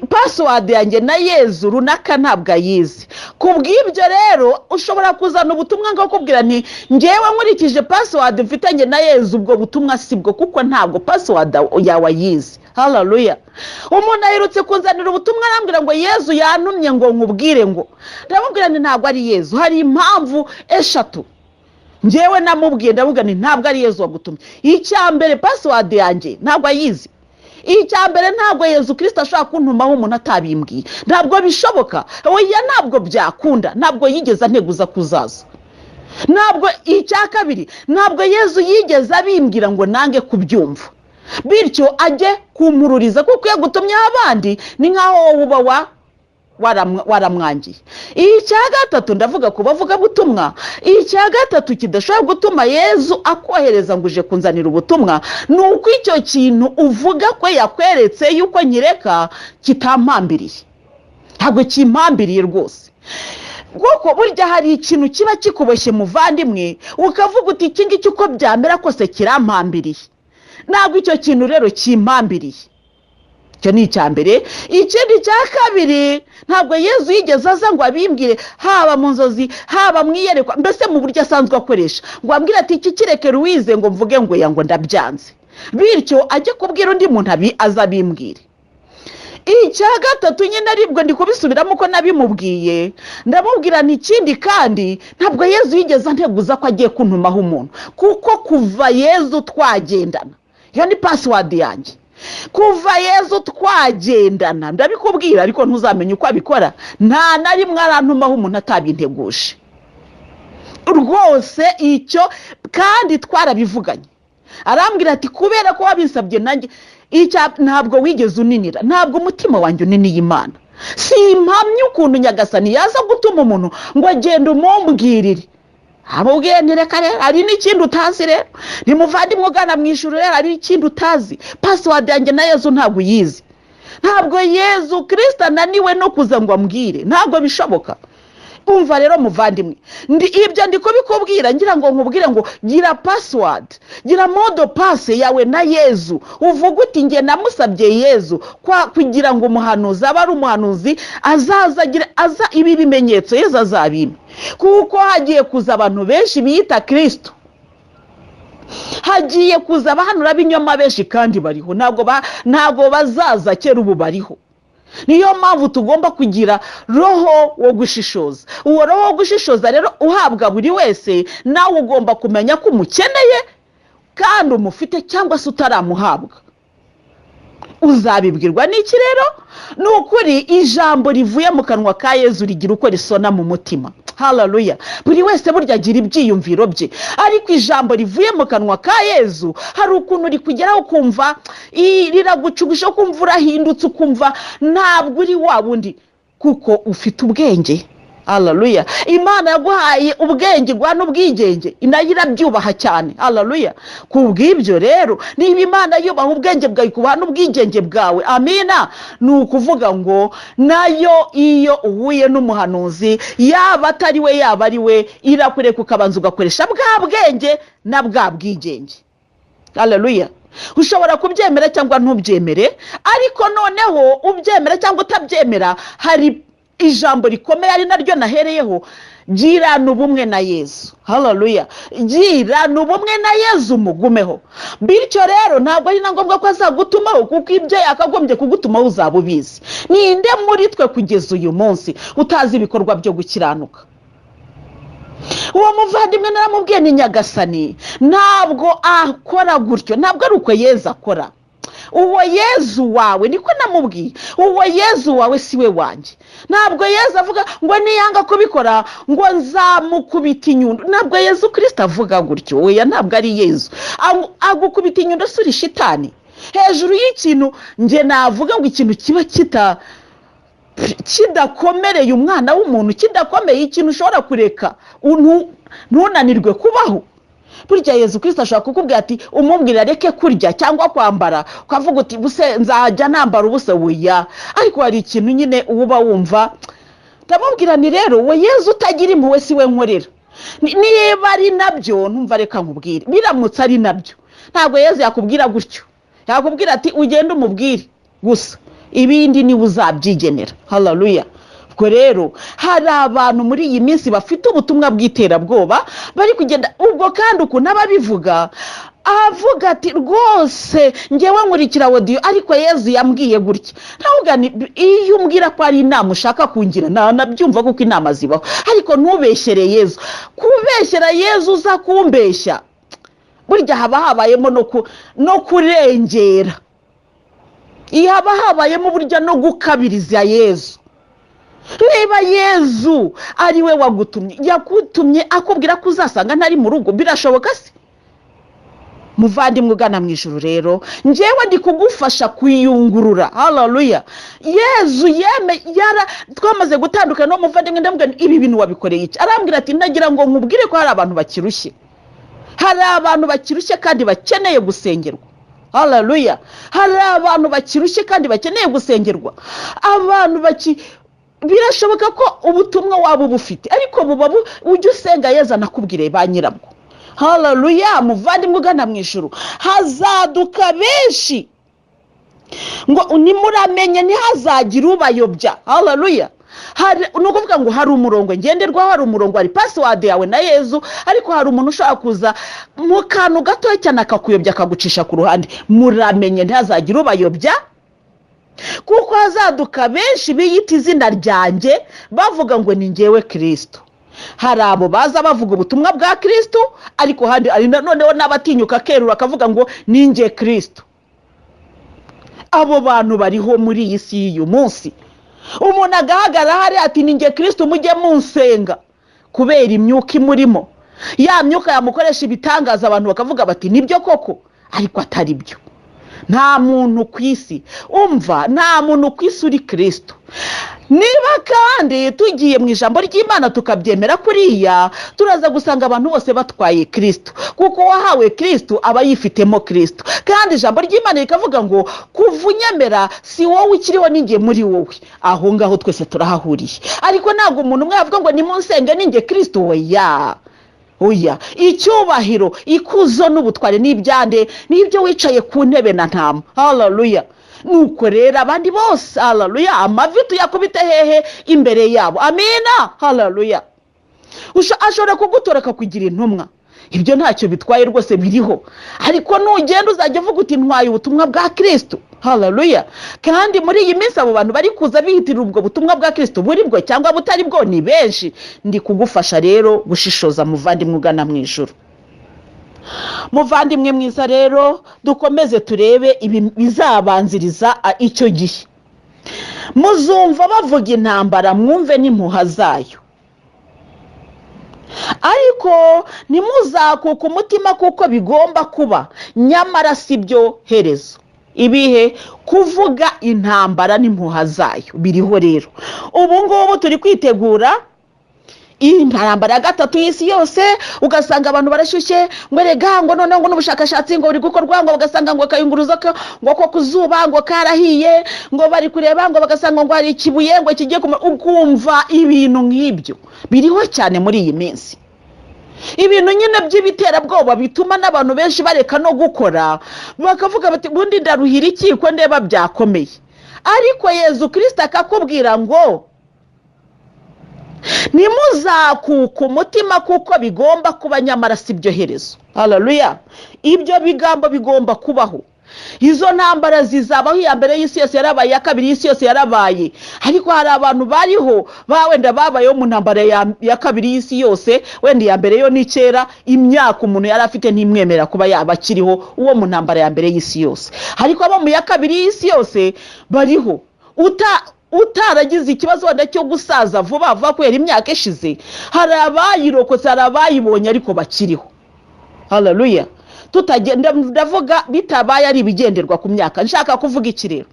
[SPEAKER 1] password yanjye na Yezu runaka ntabwo ayizi. Ku bw'ibyo rero ushobora kuzana ubutumwa ngo kubwira nti: "Ngewe nkurikije password mfitanye na Yezu, ubwo butumwa si bwo," kuko ntabwo password yawe ayizi. Haleluya! Umuntu aherutse kunzanira ubutumwa, arambwira ngo: "Yezu yantumye ngo nkubwire ngo." Ndamubwira nti: "Ntabwo ari Yezu." Hari impamvu eshatu ngewe namubwiye. Ndavuga nti: "Ntabwo ari Yezu wagutumye. Icya mbere, password yanjye ntabwo ayizi. Icya mbere, ntabwo Yezu Kirisita ashobora kuntumaho umuntu atabimbwiye. Ntabwo bishoboka, oya, ntabwo byakunda. Ntabwo yigeze anteguza kuzaza, ntabwo. Icya kabiri, ntabwo Yezu yigeze abimbwira ngo nange kubyumva, bityo ajye kumpururiza, kuko iyo agutumyeho abandi ni nk'aho wowe uba waramwangiye. Icya gatatu, ndavuga ku bavugabutumwa, icya gatatu kidashobora gutuma Yezu akohereza ngo uje kunzanira ubutumwa ni uko icyo kintu uvuga ko yakweretse yuko nyireka kitampambiriye." Ntabwo kimpambiriye rwose, kuko burya hari ikintu kiba kikuboshye, muvandimwe, ukavuga uti: "Iki ngiki uko byamera kose kirampambiriye." Ntabwo icyo kintu rero kimpambiriye. Icyo ni icya mbere. Ikindi cya kabiri, ntabwo Yezu yigeze aza ngo abimbwire, haba mu nzozi, haba mu iyerekwa, mbese mu buryo asanzwe akoresha, ngo ambwire ati: "Iki kireke, Louise," ngo mvuge ngo ya, ngo ndabyanze, bityo ajye kubwira undi muntu aza abimbwire. Icya gatatu nyine, aribwo ndi kubisubiramo uko nabimubwiye, ndamubwira ni ikindi kandi, ntabwo Yezu yigeze anteguza ko agiye kuntumaho umuntu, kuko kuva Yezu twagendana, iyo ni password yanjye, kuva Yezu twagendana, ndabikubwira ariko ntuzamenye uko abikora, nta na rimwe arantumaho umuntu atabinteguje rwose. Icyo kandi twarabivuganye, arambwira ati: "Kubera ko wabinsabye nanjye ntabwo wigeze uninira, ntabwo umutima wanjye uniniye Imana. Si impamya ukuntu Nyagasani yaza gutuma umuntu ngo agende umumbwirire." Amubwiye nti: "Reka rero, hari n'ikindi utazi rero, ni muvandimwe ugana mu ijuru rero, hari ikindi utazi. Password yanjye na Yezu ntabwo uyizi. Ntabwo Yezu Kirisita ananiwe no kuza ngo ambwire, ntabwo bishoboka." Umva rero muvandimwe, ibyo ndi kubikubwira ngira ngo nkubwire ngo gira password, gira mot de passe yawe na Yezu, uvuga uti: "Nge namusabye Yezu kugira ngo umuhanuzi abe ari umuhanuzi azaza agira aza ibi bimenyetso Yezu azabimpa," kuko hagiye kuza abantu benshi biyita Kirisito, hagiye kuza abahanura b'inyoma benshi kandi bariho, ntabwo bazaza kera, ubu bariho. Niyo mpamvu tugomba kugira roho wo gushishoza. Uwo roho wo gushishoza rero uhabwa buri wese, nawe ugomba kumenya ko umukeneye kandi umufite cyangwa se utaramuhabwa. Uzabibwirwa n'iki rero? Ni ukuri, ijambo rivuye mu kanwa ka Yezu rigira uko risona mu mutima. Hararuya! Buri wese burya agira ibyiyumviro bye, ariko ijambo rivuye mu kanwa ka Yezu hari ukuntu rikugeraho ukumva riragucugusha, ukumva urahindutse, ukumva ntabwo uri wa wundi, kuko ufite ubwenge. Hararuya! Imana yaguhaye ubwenge, iguha n'ubwigenge, nayo irabyubaha cyane. Hararuya! Ku bw'ibyo rero, niba Imana yubaha ubwenge bwawe, ikubaha n'ubwigenge bwawe, amina, ni ukuvuga ngo nayo iyo uhuye n'umuhanuzi, yaba atari we, yaba ari we, irakureka ukabanza ugakoresha bwa bwenge na bwa bwigenge. Hararuya! Ushobora kubyemera cyangwa ntubyemere, ariko noneho ubyemera cyangwa utabyemera, hari ijambo rikomeye ari naryo nahereyeho: girana ubumwe na Yezu. Hararuya! Girana ubumwe na Yezu, mugumeho. Bityo rero ntabwo ari na ngombwa ko azagutumaho, kuko ibyo yakagombye kugutumaho uzaba ubizi. Ninde muri twe kugeza uyu munsi utazi ibikorwa byo gukiranuka? Uwo muvandimwe naramubwiye ni: "Nyagasani ntabwo akora gutyo, ntabwo ari uko Yezu akora. Uwo Yezu wawe," niko namubwiye, "uwo Yezu wawe si we wanjye. Ntabwo Yezu avuga ngo niyanga kubikora ngo nzamukubita inyundo. Ntabwo Yezu Kirisita avuga gutyo, weya, ntabwo ari Yezu agukubita inyundo. Si uri shitani?" Hejuru y'ikintu njye navuga ngo ikintu kiba kidakomereye umwana w'umuntu, kidakomeye, ikintu ushobora kureka ntunanirwe kubaho. Burya Yezu Kirisita ashobora kukubwira ati umubwira areke kurya cyangwa kwambara, ukavuga uti: "Buse nzajya nambara ubusa?" Weya, ariko hari ikintu nyine uba wumva. Ndamubwira ni rero we Yezu utagira impuhwe si we nkorera. Niba ari nabyo, ntumva, reka nkubwire, biramutse ari nabyo, ntabwo Yezu yakubwira gutyo, yakubwira ati: "Ugende umubwire gusa, ibindi niba uzabyigenera." Hararuya! Ubwo rero hari abantu muri iyi minsi bafite ubutumwa bw'iterabwoba bari kugenda. Ubwo kandi ukuntu aba abivuga, avuga ati: "Rwose ngewe nkurikira audio, ariko Yezu yambwiye gutya." Ntabwo iyo umbwira ko ari inama ushaka kungira nabyumva, kuko inama zibaho, ariko ntubeshyere Yezu. Kubeshyera Yezu uza kumbeshya, burya haba habayemo no kurengera, haba habayemo burya no gukabiriza Yezu. Niba Yezu ari we wagutumye, yagutumye akubwira ko uzasanga ntari mu rugo, birashoboka se? Muvandimwe ugana mu ijoro rero, ngewe ndi kugufasha kuyungurura. Hararuya! Yezu yeme yara twamaze gutandukana n'uwo muvandimwe, ndamubwira: "Ibi bintu wabikoreye iki?" Arambwira ati: "Ndagira ngo nkubwire ko hari abantu bakirushye, hari abantu bakirushye kandi bakeneye gusengerwa." Hararuya! Hari abantu bakirushye kandi bakeneye gusengerwa, abantu baki Birashoboka ko ubutumwa waba ubufite, ariko buba ujya usenga Yezu anakubwire ba nyirabwo. Haleluya! Muvandimwe ugana mu ijuru, hazaduka benshi ngo nimuramenye ntihazagire ubayobya. Haleluya! Ni ukuvuga ngo hari umurongo ngenderwaho, hari umurongo, hari password yawe na Yezu, ariko hari umuntu ushobora kuza mu kantu gatoya cyane akakuyobya, akagucisha ku ruhande. Muramenye ntihazagire ubayobya, kuko hazaduka benshi biyita izina ryanjye bavuga ngo ni ngewe Kirisito. Hari abo baza bavuga ubutumwa bwa Kirisito, ariko hari noneho n'abatinyuka akerura akavuga ngo ni nge Kirisito. Abo bantu bariho muri iyi si y'uyu munsi. Umuntu agahagarara hariya ati: "Ni nge Kirisito, mujye munsenga," kubera imyuka imurimo. Ya myuka yamukoresha ibitangaza, abantu bakavuga bati: "Nibyo koko," ariko atari byo. Nta muntu ku isi, umva, nta muntu ku isi uri Kirisito. Niba kandi tugiye mu ijambo ry'Imana tukabyemera kuriya, turaza gusanga abantu bose batwaye Kirisito, kuko uwahawe Kirisito aba yifitemo Kirisito. Kandi ijambo ry'Imana rikavuga ngo kuva unyemera si wowe ukiriho, ninjye muri wowe. Aho ngaho twese turahahuriye, ariko ntabwo umuntu umwe yavuga ngo nimunsenge, ninjye Kirisito. Oya, oya! Icyubahiro, ikuzo n'ubutware n'ibyande? N'ibyo wicaye ku ntebe na ntama. Haleluya! Nuko rero abandi bose, haleluya, amavi tuyakubite hehe? Imbere yabo. Amina, haleluya! Ashobora kugutora akakugira intumwa, ibyo ntacyo bitwaye rwose, biriho. Ariko nugenda uzajya uvuga uti: "Ntwaye ubutumwa bwa Kirisito." Haleluya! Kandi muri iyi minsi abo bantu bari kuza bihitirira ubwo butumwa bwa Kirisito, buri bwo cyangwa butari bwo, ni benshi. Ndi kugufasha rero gushishoza, muvandimwe ugana mu ijuru. Muvandimwe mwiza rero, dukomeze turebe ibi bizabanziriza icyo gihe. Muzumva bavuga intambara, mwumve n'impuha zayo, ariko ntimuzakuke umutima, kuko bigomba kuba, nyamara si byo herezo. Ibihe kuvuga intambara n'impuha zayo biriho rero. Ubu ngubu turi kwitegura intambara ya gatatu y'isi yose, ugasanga abantu barashyushye ngo erega ngo noneho ngo n'ubushakashatsi ngo buri gukorwa, ngo bagasanga ngo akayunguruzo ngo ko ku zuba ngo karahiye, ngo bari kureba ngo bagasanga ngo hari ikibuye ngo kigiye ukumva ibintu nk'ibyo biriho cyane muri iyi minsi, ibintu nyine by'ibiterabwoba bituma n'abantu benshi bareka no gukora, bakavuga bati: "Bundi ndaruhira iki ko ndeba byakomeye?" Ariko Yezu Kirisita akakubwira ngo ntimuzakuke umutima, kuko bigomba kuba, nyamara si byo herezo. Haleluya! Ibyo bigambo bigomba kubaho, izo ntambara zizabaho. Iya mbere y'isi yose yarabaye, iya kabiri y'isi yose yarabaye, ariko hari abantu bariho ba wenda babayeho mu ntambara ya kabiri y'isi yose. Wenda iya mbere yo ni kera, imyaka umuntu yari afite ntimwemerera kuba yaba akiriho uwo mu ntambara ya mbere y'isi yose, ariko abo mu ya kabiri y'isi yose bariho. Utaragize ikibazo wenda cyo gusaza vuba vuba kubera imyaka ishize, hari abayirokotse, hari abayibonye ariko bakiriho. Haleluya! Tutagenda, ndavuga bitabaye ari ibigenderwa ku myaka. Nshaka kuvuga iki rero?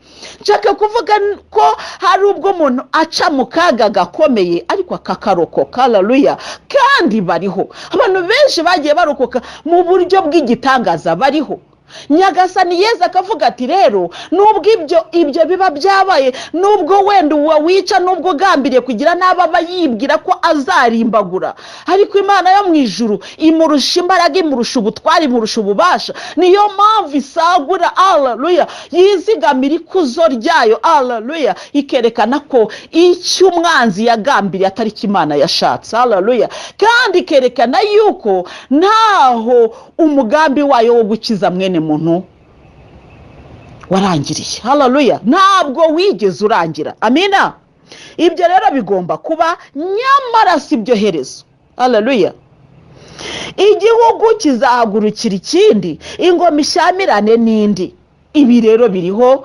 [SPEAKER 1] Nshaka kuvuga ko hari ubwo umuntu aca mu kaga gakomeye ariko akakarokoka. Haleluya! Kandi bariho abantu benshi bagiye barokoka mu buryo bw'igitangaza, bariho. Nyagasani Yezu akavuga ati: "Rero nubwo ibyo biba byabaye, nubwo wenda uwo wica, nubwo ugambiriye kugira n'abo aba yibwira ko azarimbagura, ariko Imana yo mu ijuru imurusha imbaraga, imurusha ubutware, imurusha ububasha. Niyo mpamvu isagura, aleluya, yizigamira ikuzo ryayo, aleluya, ikerekana ko icyo umwanzi yagambiriye atari cyo Imana yashatse, aleluya, kandi ikerekana yuko ntaho umugambi wayo wo gukiza mwene muntu warangiriye. Haleluya! Ntabwo wigeze urangira. Amina! Ibyo rero bigomba kuba, nyamara si byo herezo. Haleluya! Igihugu kizahagurukira ikindi, ingoma ishyamirane n'indi. Ibi rero biriho,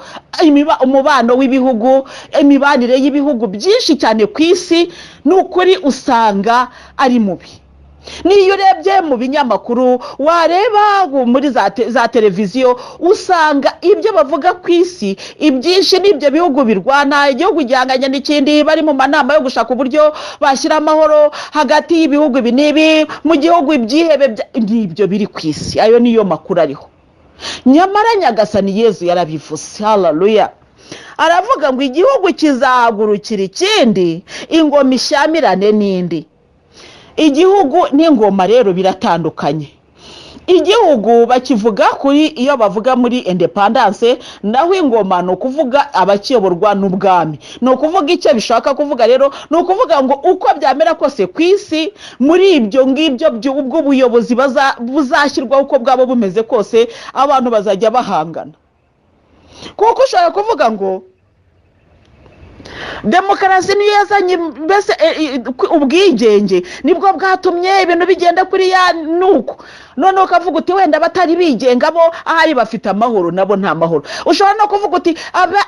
[SPEAKER 1] umubano w'ibihugu, imibanire y'ibihugu byinshi cyane ku isi, ni ukuri usanga ari mubi. Niyo urebye mu binyamakuru, wareba muri za televiziyo, usanga ibyo bavuga ku isi ibyinshi n'ibyo bihugu birwana, igihugu gihanganye n'ikindi, bari mu manama yo gushaka uburyo bashyira amahoro hagati y'ibihugu ibi n'ibi, mu gihugu ibyihebe n'ibyo biri ku isi. Ayo niyo makuru ariho. Nyamara Nyagasani Yezu yarabivuze. Haleluya! Aravuga ngo igihugu kizahagurukira ikindi, ingoma ishyamirane n'indi. Igihugu n'ingoma rero biratandukanye. Igihugu bakivuga kuri iyo bavuga muri indépendance, naho ingoma ni ukuvuga abakiyoborwa n'ubwami. Ni ukuvuga icyo bishaka kuvuga rero, ni ukuvuga ngo uko byamera kose ku isi, muri ibyo ngibyo bw'ubuyobozi buzashyirwaho, uko bwaba bumeze kose, abantu bazajya bahangana. Kuko ushobora kuvuga ngo demokarasi niyo yazanye mbese ubwigenge, nibwo bwatumye ibintu bigenda kuri ya nuko. Noneho ukavuga uti wenda abatari bigenga bo ahari bafite amahoro, nabo nta mahoro. Ushobora no kuvuga uti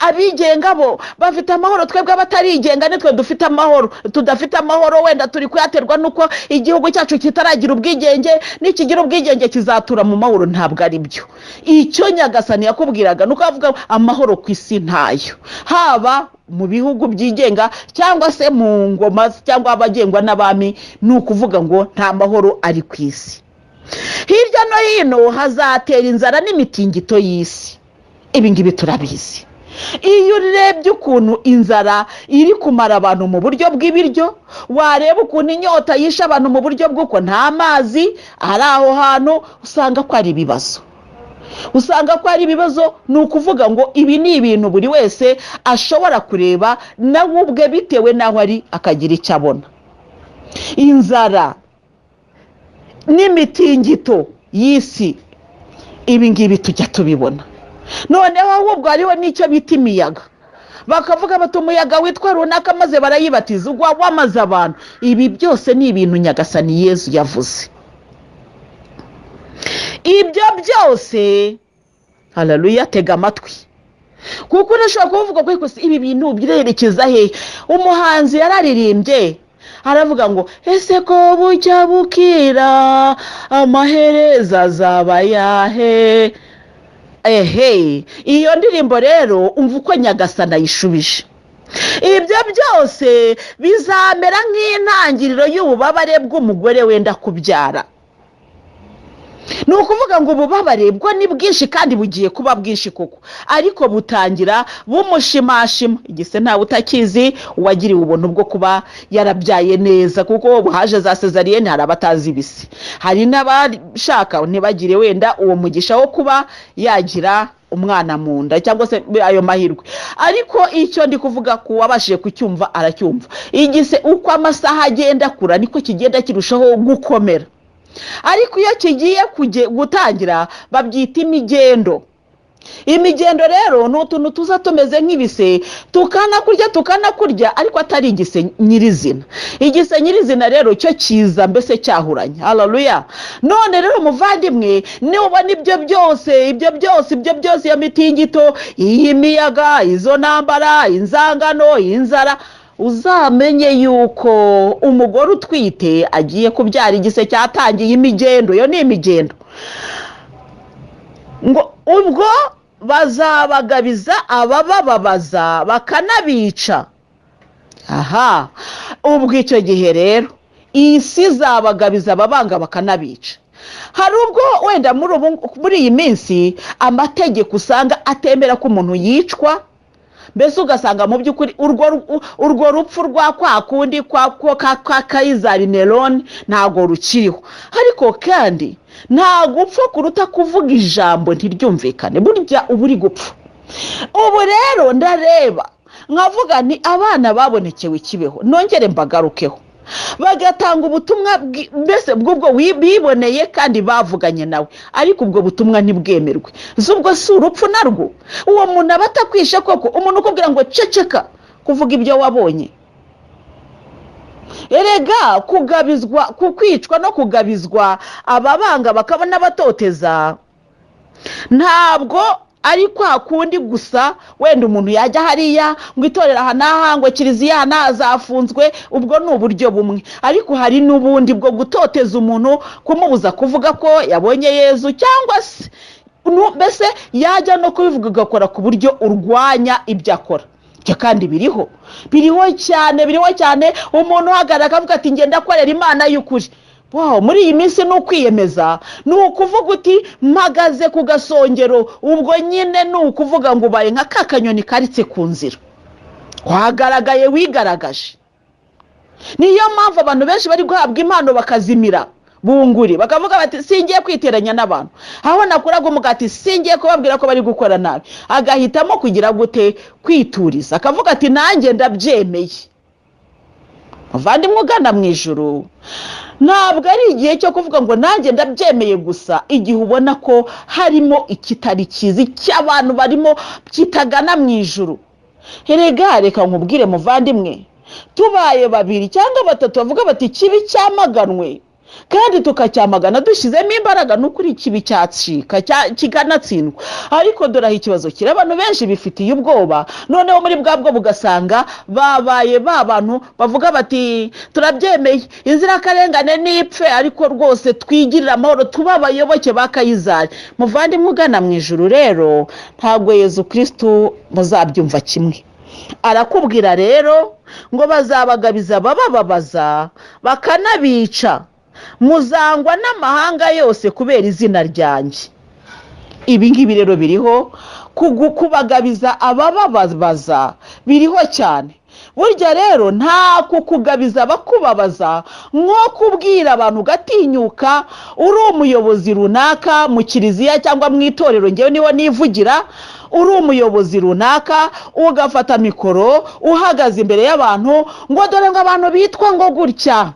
[SPEAKER 1] abigenga bo bafite amahoro, twebwe abatarigenga nitwe dufite amahoro, tudafite amahoro. Wenda turi kuyaterwa n'uko igihugu cyacu kitaragira ubwigenge, nikigira ubwigenge kizatura mu mahoro. Ntabwo ari byo. Icyo Nyagasani yakubwiraga ni uko avuga amahoro ku isi ntayo, haba mu bihugu byigenga cyangwa se mu ngoma cyangwa abagengwa n'abami. Ni ukuvuga ngo nta mahoro ari ku isi. Hirya no hino hazatera inzara n'imitingito y'isi. Ibi ngibi turabizi. Iyo urebye ukuntu inzara iri kumara abantu mu buryo bw'ibiryo, wareba ukuntu inyota yishe abantu mu buryo bw'uko nta mazi ari aho hantu, usanga ko ari ibibazo, usanga ko ari ibibazo. Ni ukuvuga ngo ibi ni ibintu buri wese ashobora kureba nawe ubwe, bitewe n'aho ari, akagira icyo abona. Inzara n'imitingito y'isi, ibi ngibi tujya tubibona. Noneho ahubwo hariho n'icyo bita imiyaga, bakavuga bati umuyaga witwa runaka, maze barayibatiza, ugwa wamaze abantu. Ibi byose ni ibintu Nyagasani Yezu yavuze. Ibyo byose, hararuya, tega amatwi, kuko urashobora kuvuga ko ibi bintu birerekeza hehe? Umuhanzi yararirimbye, aravuga ngo ese ko bucya bukira, amaherezo azaba yahe? Ehe, iyo ndirimbo rero, umva uko Nyagasani ayishubije: ibyo byose bizamera nk'intangiriro y'ububabare bw'umugore wenda kubyara. Ni ukuvuga ngo ububabare bwo ni bwinshi kandi bugiye kuba bwinshi koko, ariko butangira bumushimashima. Igise ntawe utakizi uwagiriwe ubuntu bwo kuba yarabyaye neza, kuko haje za césarienne, hari abatazi ibise, hari n'abashaka ntibagire wenda uwo mugisha wo kuba yagira umwana mu nda cyangwa se ayo mahirwe. Ariko icyo ndi kuvuga, ku wabashije kucyumva aracyumva. Igise uko amasaha agenda akura niko kigenda kirushaho gukomera, ariko iyo kigiye gutangira babyita imigendo. Imigendo rero ni utuntu tuza tumeze nk'ibise, tukanakurya, tukanakurya, ariko atari igise nyirizina. Igise nyirizina rero cyo kiza mbese cyahuranye. Hararuya. None rero umuvandimwe, nubona ibyo byose, ibyo byose, ibyo byose, iyo mitingito, iyi miyaga, izo ntambara, inzangano, inzara, uzamenye yuko umugore utwite agiye kubyara, igise cyatangiye imigendo. Iyo ni imigendo. Ngo ubwo bazabagabiza ababababaza bakanabica. Aha ubwo icyo gihe rero iyi si izabagabiza ababanga bakanabica. Hari ubwo wenda muri iyi minsi amategeko usanga atemera ko umuntu yicwa, mbese ugasanga mu by'ukuri urwo rupfu rwa kwa kundi kwa Kayizari Neroni ntabwo rukiriho. Ariko kandi nta gupfa kuruta kuvuga ijambo ntiryumvikane. Burya uba uri gupfa. Ubu rero ndareba nkavuga nti abana babonekewe Kibeho, nongere mbagarukeho, bagatanga ubutumwa mbese bw'ubwo biboneye kandi bavuganye nawe, ariko ubwo butumwa ntibwemerwe. Z'ubwo si urupfu narwo? Uwo muntu aba atakwishe koko? Umuntu ukubwira ngo ceceka kuvuga ibyo wabonye. Erega kugabizwa, kukwicwa no kugabizwa ababanga bakaba n'abatoteza, ntabwo ari kwa kundi gusa wenda umuntu yajya hariya ngo itorero aha n'aha, ngo kiliziya aha n'aha zafunzwe. Ubwo ni uburyo bumwe, ariko hari n'ubundi bwo gutoteza umuntu, kumubuza kuvuga ko yabonye Yezu, cyangwa se mbese yajya no kubivuga ugakora ku buryo urwanya ibyo akora. Ibyo kandi biriho, biriho cyane, biriho cyane. Umuntu uhagarara akavuga ati ngenda akorera Imana y'ukuri. Wow, muri iyi minsi ni ukwiyemeza, ni ukuvuga uti mpagaze ku gasongero. Ubwo nyine ni ukuvuga ngo ubaye nka ka kanyoni karitse ku nzira, wagaragaye, wigaragaje. Niyo mpamvu abantu benshi bari guhabwa impano bakazimira bunguri, bakavuga bati singiye kwiteranya n'abantu, aho nakuraga umugati singiye kubabwira ko bari gukora nabi. Agahitamo kugira gute? Kwituriza, akavuga ati nanjye ndabyemeye. Muvandimwe ugana mu ijuru, ntabwo ari igihe cyo kuvuga ngo nanjye ndabyemeye gusa. Igihe ubona ko harimo ikitari cyiza cy'abantu barimo kitagana mu ijuru, erega reka nkubwire muvandimwe, tubaye babiri cyangwa batatu bavuga bati ikibi cyamaganwe, kandi tukacyamagana dushyizemo imbaraga, ni ukuri ikibi cyacika, kikanatsindwa. Ariko dore aho ikibazo kiri, abantu benshi bifitiye ubwoba. Noneho muri bwa bwo bugasanga babaye ba bantu bavuga bati turabyemeye, inzirakarengane nipfe, ariko rwose twigirire amahoro, tube abayoboke ba Kayizari. Muvandimwe ugana mu ijuru rero, ntabwo Yezu Kirisitu muzabyumva kimwe. Arakubwira rero ngo bazabagabiza babababaza bakanabica, muzangwa n'amahanga yose kubera izina ryanjye. Ibi ngibi rero biriho kubagabiza abababaza, biriho cyane. Burya rero nta kukugabiza abakubabaza nko kubwira abantu ugatinyuka, uri umuyobozi runaka mu kiliziya cyangwa mu itorero, ngewe niho nivugira, uri umuyobozi runaka ugafata mikoro uhagaze imbere y'abantu ngo dore ngo abantu bitwa ngo gutya,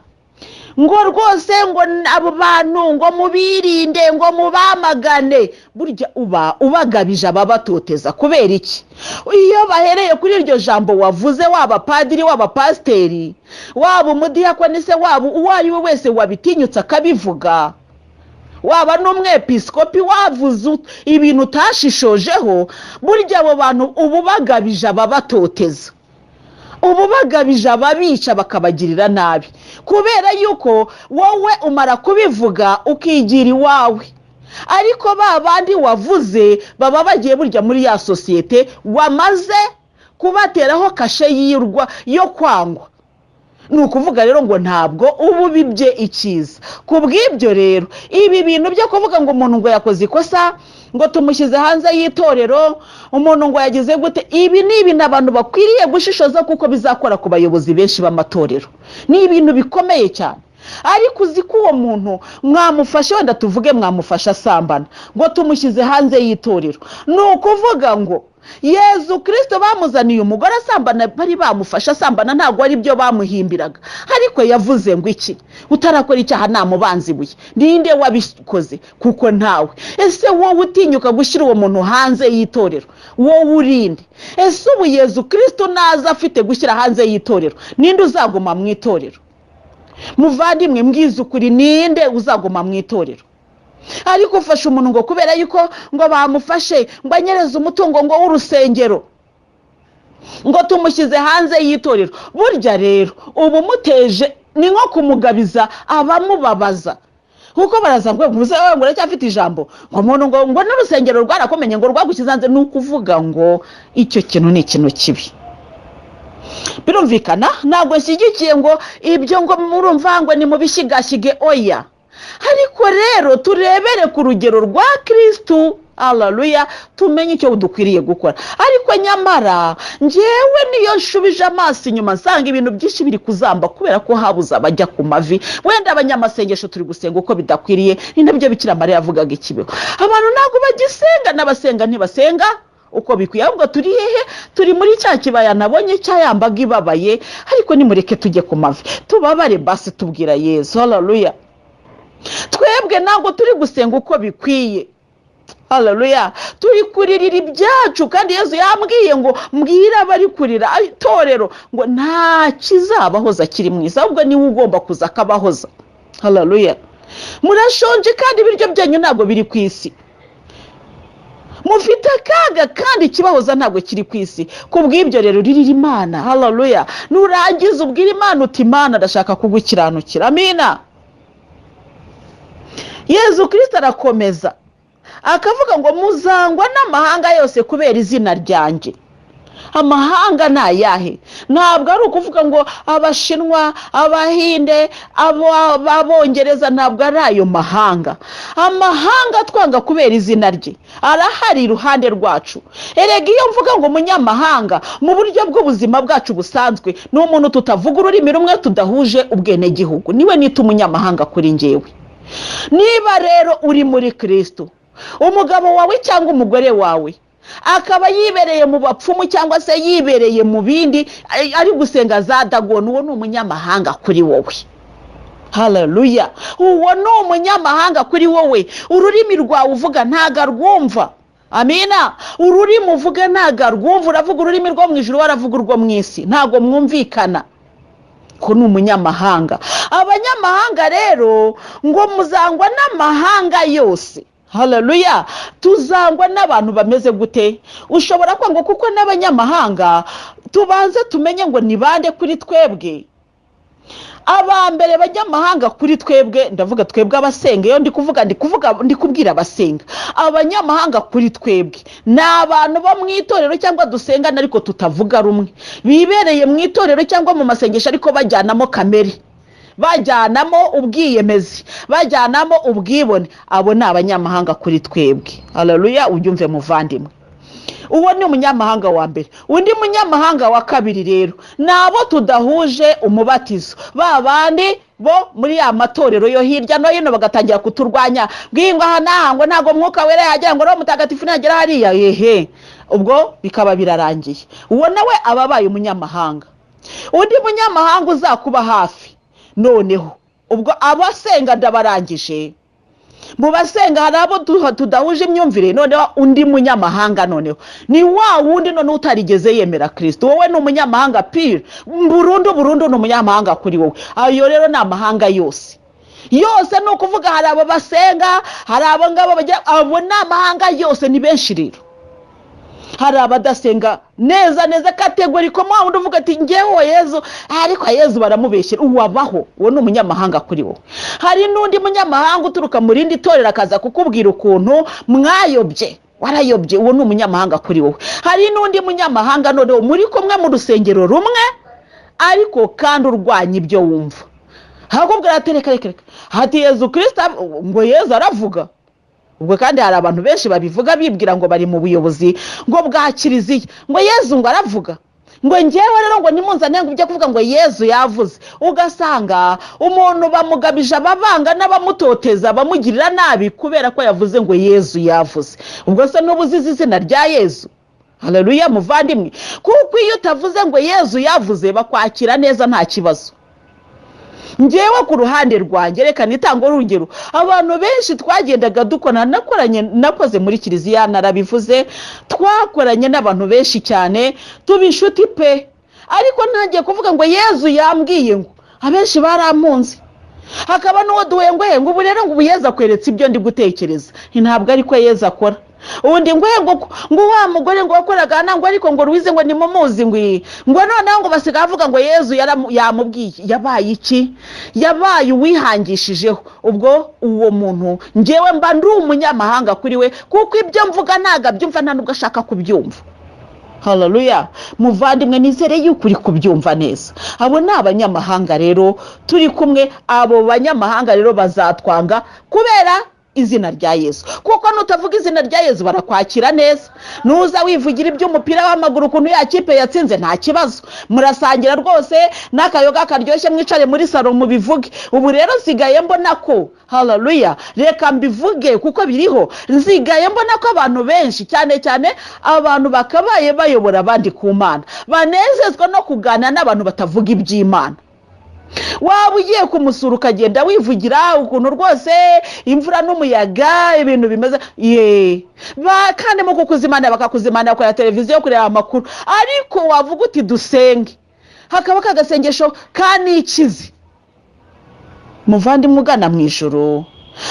[SPEAKER 1] ngo rwose ngo abo bantu ngo mubirinde, ngo mubamagane. Burya uba ubagabije ababatoteza. Kubera iki? Iyo bahereye kuri iryo jambo wavuze, waba padiri, waba pasiteri, waba umudiyakoni se, waba uwo ari we wese wabitinyutse akabivuga, waba n'umwepisikopi wavuze ibintu utashishojeho, burya abo bantu uba ubagabije ababatoteza, ubu bagabije ababica bakabagirira nabi, kubera yuko wowe umara kubivuga ukigira iwawe, ariko ba bandi wavuze baba bagiye burya muri ya sosiyete wamaze kubateraho kashe yirwa yo kwangwa. Ni ukuvuga rero ngo ntabwo uba ubibye icyiza. Ku bw'ibyo rero, ibi bintu byo kuvuga ngo umuntu ngo yakoze ikosa, ngo tumushyize hanze y'itorero, umuntu ngo yagize gute, ibi ni ibintu abantu bakwiriye gushishoza, kuko bizakora ku bayobozi benshi b'amatorero. Ni ibintu bikomeye cyane. Ariko uzi ko uwo muntu mwamufashe, wenda tuvuge mwamufashe asambana, ngo tumushyize hanze y'itorero, ni ukuvuga ngo Yezu Kirisito bamuzaniye umugore asambana, bari bamufashe asambana, ntabwo ari byo bamuhimbiraga, ariko yavuze ngo iki? Utarakora icyaha namubanza ibuye. Ninde wabikoze? Kuko ntawe. Ese wowe utinyuka gushyira uwo muntu hanze y'itorero, wowe urinde? Ese ubu Yezu Kirisito naza afite gushyira hanze y'itorero, ninde uzaguma mu itorero? Muvandimwe, mbwiza ukuri, ninde uzaguma mu itorero? Ariko ufashe umuntu ngo kubera yuko ngo bamufashe ngo anyereze umutungo ngo w'urusengero, ngo tumushyize hanze y'itorero. Burya rero uba umuteje, ni nko kumugabiza abamubabaza, kuko baraza ngo ngo ngo uracyafite ijambo, ngo umuntu ngo n'urusengero rwarakomenye, ngo rwagushyize hanze. Ni ukuvuga ngo icyo kintu ni ikintu kibi. Birumvikana, ntabwo nshyigikiye ngo ibyo ngo murumva ngo ni mubishyigashyige, oya. Ariko rero turebere ku rugero rwa Kirisitu, haleluya, tumenye icyo dukwiriye gukora. Ariko nyamara ngewe niyo nshubije amaso inyuma, nsanga ibintu byinshi biri kuzamba kubera ko habuze abajya ku mavi. Wenda abanyamasengesho turi gusenga uko bidakwiriye, ni nabyo Bikira Mariya yavugaga ikibeho. Abantu ntabwo bagisenga, n'abasenga ntibasenga uko bikwiye. Ahubwo turi hehe? Turi muri cya kibaya nabonye cyayambaga ibabaye. Ariko nimureke tujye ku mavi, tubabare basi, tubwira Yezu, haleluya. Twebwe ntabwo turi gusenga uko bikwiye, haleluya. Turi kuririra ibyacu, kandi Yezu yambwiye ngo mbwire abari kurira itorero ngo nta kizabahoza kiri mwiza, ahubwo niwe ugomba kuza akabahoza, haleluya. Murashonje kandi ibiryo byanyu ntabwo biri ku isi, mufite akaga kandi ikibahoza ntabwo kiri ku isi. Ku bw'ibyo rero ririra Imana, haleluya. Nurangiza ubwira Imana uti Imana, ndashaka kugukiranukira, amina. Yezu Kirisito arakomeza akavuga ngo muzangwa n'amahanga yose kubera izina ryanjye. Amahanga ni ayahe? Ntabwo ari ukuvuga ngo Abashinwa, Abahinde, Abongereza, ntabwo ari ayo mahanga. Amahanga twanga kubera izina rye arahari iruhande rwacu. Erega iyo mvuga ngo umunyamahanga mu buryo bw'ubuzima bwacu busanzwe, ni umuntu tutavuga ururimi rumwe, tudahuje ubwenegihugu, niwe nita umunyamahanga kuri njyewe. Niba rero uri muri Kirisito, umugabo wawe cyangwa umugore wawe akaba yibereye mu bapfumu cyangwa se yibereye mu bindi, ari gusenga za Dagoni, uwo ni umunyamahanga kuri wowe. Haleluya! Uwo ni umunyamahanga kuri wowe. Ururimi rwawe uvuga ntago arwumva. Amina. Ururimi uvuga ntago arwumva. Uravuga ururimi rwo mu ijuru, we aravuga urwo mu isi, ntabwo mwumvikana, ko ni umunyamahanga. Abanyamahanga rero ngo muzangwa n'amahanga yose. Haleluya! Tuzangwa n'abantu bameze gute? Ushobora kwanga kuko n'abanyamahanga tubanze tumenye ngo ni bande kuri twebwe. Aba mbere banyamahanga kuri twebwe, ndavuga twebwe abasenga, iyo ndi kuvuga ndi kuvuga ndi kubwira abasenga. Abanyamahanga kuri twebwe ni abantu bo mu itorero cyangwa dusengana ariko tutavuga rumwe, bibereye mu itorero cyangwa mu masengesho ariko bajyanamo kamere, bajyanamo ubwiyemezi, bajyanamo ubwibone. Abo ni abanyamahanga kuri twebwe. Haleluya! Ubyumve muvandimwe, uwo ni umunyamahanga wa mbere. Undi munyamahanga wa kabiri rero ni abo tudahuje umubatizo, ba bandi bo muri ya matorero yo hirya no hino, bagatangira kuturwanya ngo aha n'aha, ngo ntabwo Mwuka Wera yagera, ngo Roho Mutagatifu ntagera hariya, yehe, ubwo bikaba birarangiye. Uwo nawe aba abaye umunyamahanga. Undi munyamahanga uzakuba hafi noneho, ubwo abasenga ndabarangije, mu basenga hari abo tudahuje imyumvire. Noneho undi munyamahanga noneho ni wa wundi noneho utarigeze yemera Kirisito. Wowe ni umunyamahanga pire, burundu burundu ni umunyamahanga kuri wowe. Ayo rero ni amahanga yose yose, ni ukuvuga hari abo basenga, hari abo ngabo bagira, abo ni amahanga yose, ni benshi. Rero hari abadasenga neza neza, catégorie ko wundi uvuga ati ngewe Yezu, ariko Yezu baramubeshyera, uwabaho, uwo ni umunyamahanga kuri wowe. Hari n'undi munyamahanga uturuka mu rindi torero akaza kukubwira ukuntu mwayobye, warayobye, uwo ni umunyamahanga kuri wowe. Hari n'undi munyamahanga noneho muri kumwe mu rusengero rumwe ariko kandi urwanya ibyo wumva, hakubwira ati reka reka reka, hati Yezu Kirisita, ngo Yezu aravuga. Ubwo kandi hari abantu benshi babivuga bibwira ngo bari mu buyobozi ngo bwa kiliziya, ngo Yezu ngo aravuga, ngo ngewe rero ngo nimunzane ngo ujye kuvuga ngo Yezu yavuze. Ugasanga umuntu bamugabije ababanga n'abamutoteza, bamugirira nabi kubera ko yavuze ngo Yezu yavuze. Ubwo se n'ubu uzize izina rya Yezu? Haleluya muvandimwe, kuko iyo utavuze ngo Yezu yavuze bakwakira neza, nta kibazo. Ngewe ku ruhande rwanjye, reka nitanga urugero. Abantu benshi twagendaga dukora, nakoranye, nakoze muri kiliziya, narabivuze, twakoranye n'abantu benshi cyane, tuba inshuti pe, ariko ntangiye kuvuga ngo Yezu yambwiye ngo, abenshi barampunze. Hakaba n'uwo duhuye ngo ngo ubu rero ngo ubu Yezu akweretse ibyo ndi gutekereza. Ntabwo ariko Yezu akora. Ubundi ngo ngo wa mugore ngo wakoraga ngo ariko ngo Louise ngo nimumuzi, ngo iyi, ngo noneho ngo basigaye avuga ngo Yezu yamubwiye. Yabaye iki? Yabaye uwihangishijeho. Ubwo uwo muntu ngewe mba ndi umunyamahanga kuri we, kuko ibyo mvuga ntabwo abyumva, nta nubwo ashaka kubyumva. Haleluya muvandimwe, nizere yuko uri kubyumva neza. Abo ni abanyamahanga rero turi kumwe. Abo banyamahanga rero bazatwanga kubera izina rya Yesu, kuko nutavuga izina rya Yesu barakwakira neza. Nuza wivugira iby'umupira w'amaguru, ukuntu ya kipe yatsinze, nta kibazo, murasangira rwose n'akayoga karyoshye, mwicare muri salo mubivuge. Ubu rero nsigaye mbona ko, haleluya, reka mbivuge kuko biriho, nsigaye mbona ko abantu benshi, cyane cyane abantu bakabaye bayobora abandi ku Mana, banezezwa no kuganira n'abantu batavuga iby'Imana. Waba ugiye kumusura ukagenda wivugira ukuntu rwose imvura n'umuyaga ibintu bimeze, ye kandi mu kukuzimana bakakuzimana kureba televiziyo, kureba amakuru, ariko wavuga uti dusenge, hakaba kagasengesho ka nikizi. Muvandimwe ugana mu ijoro,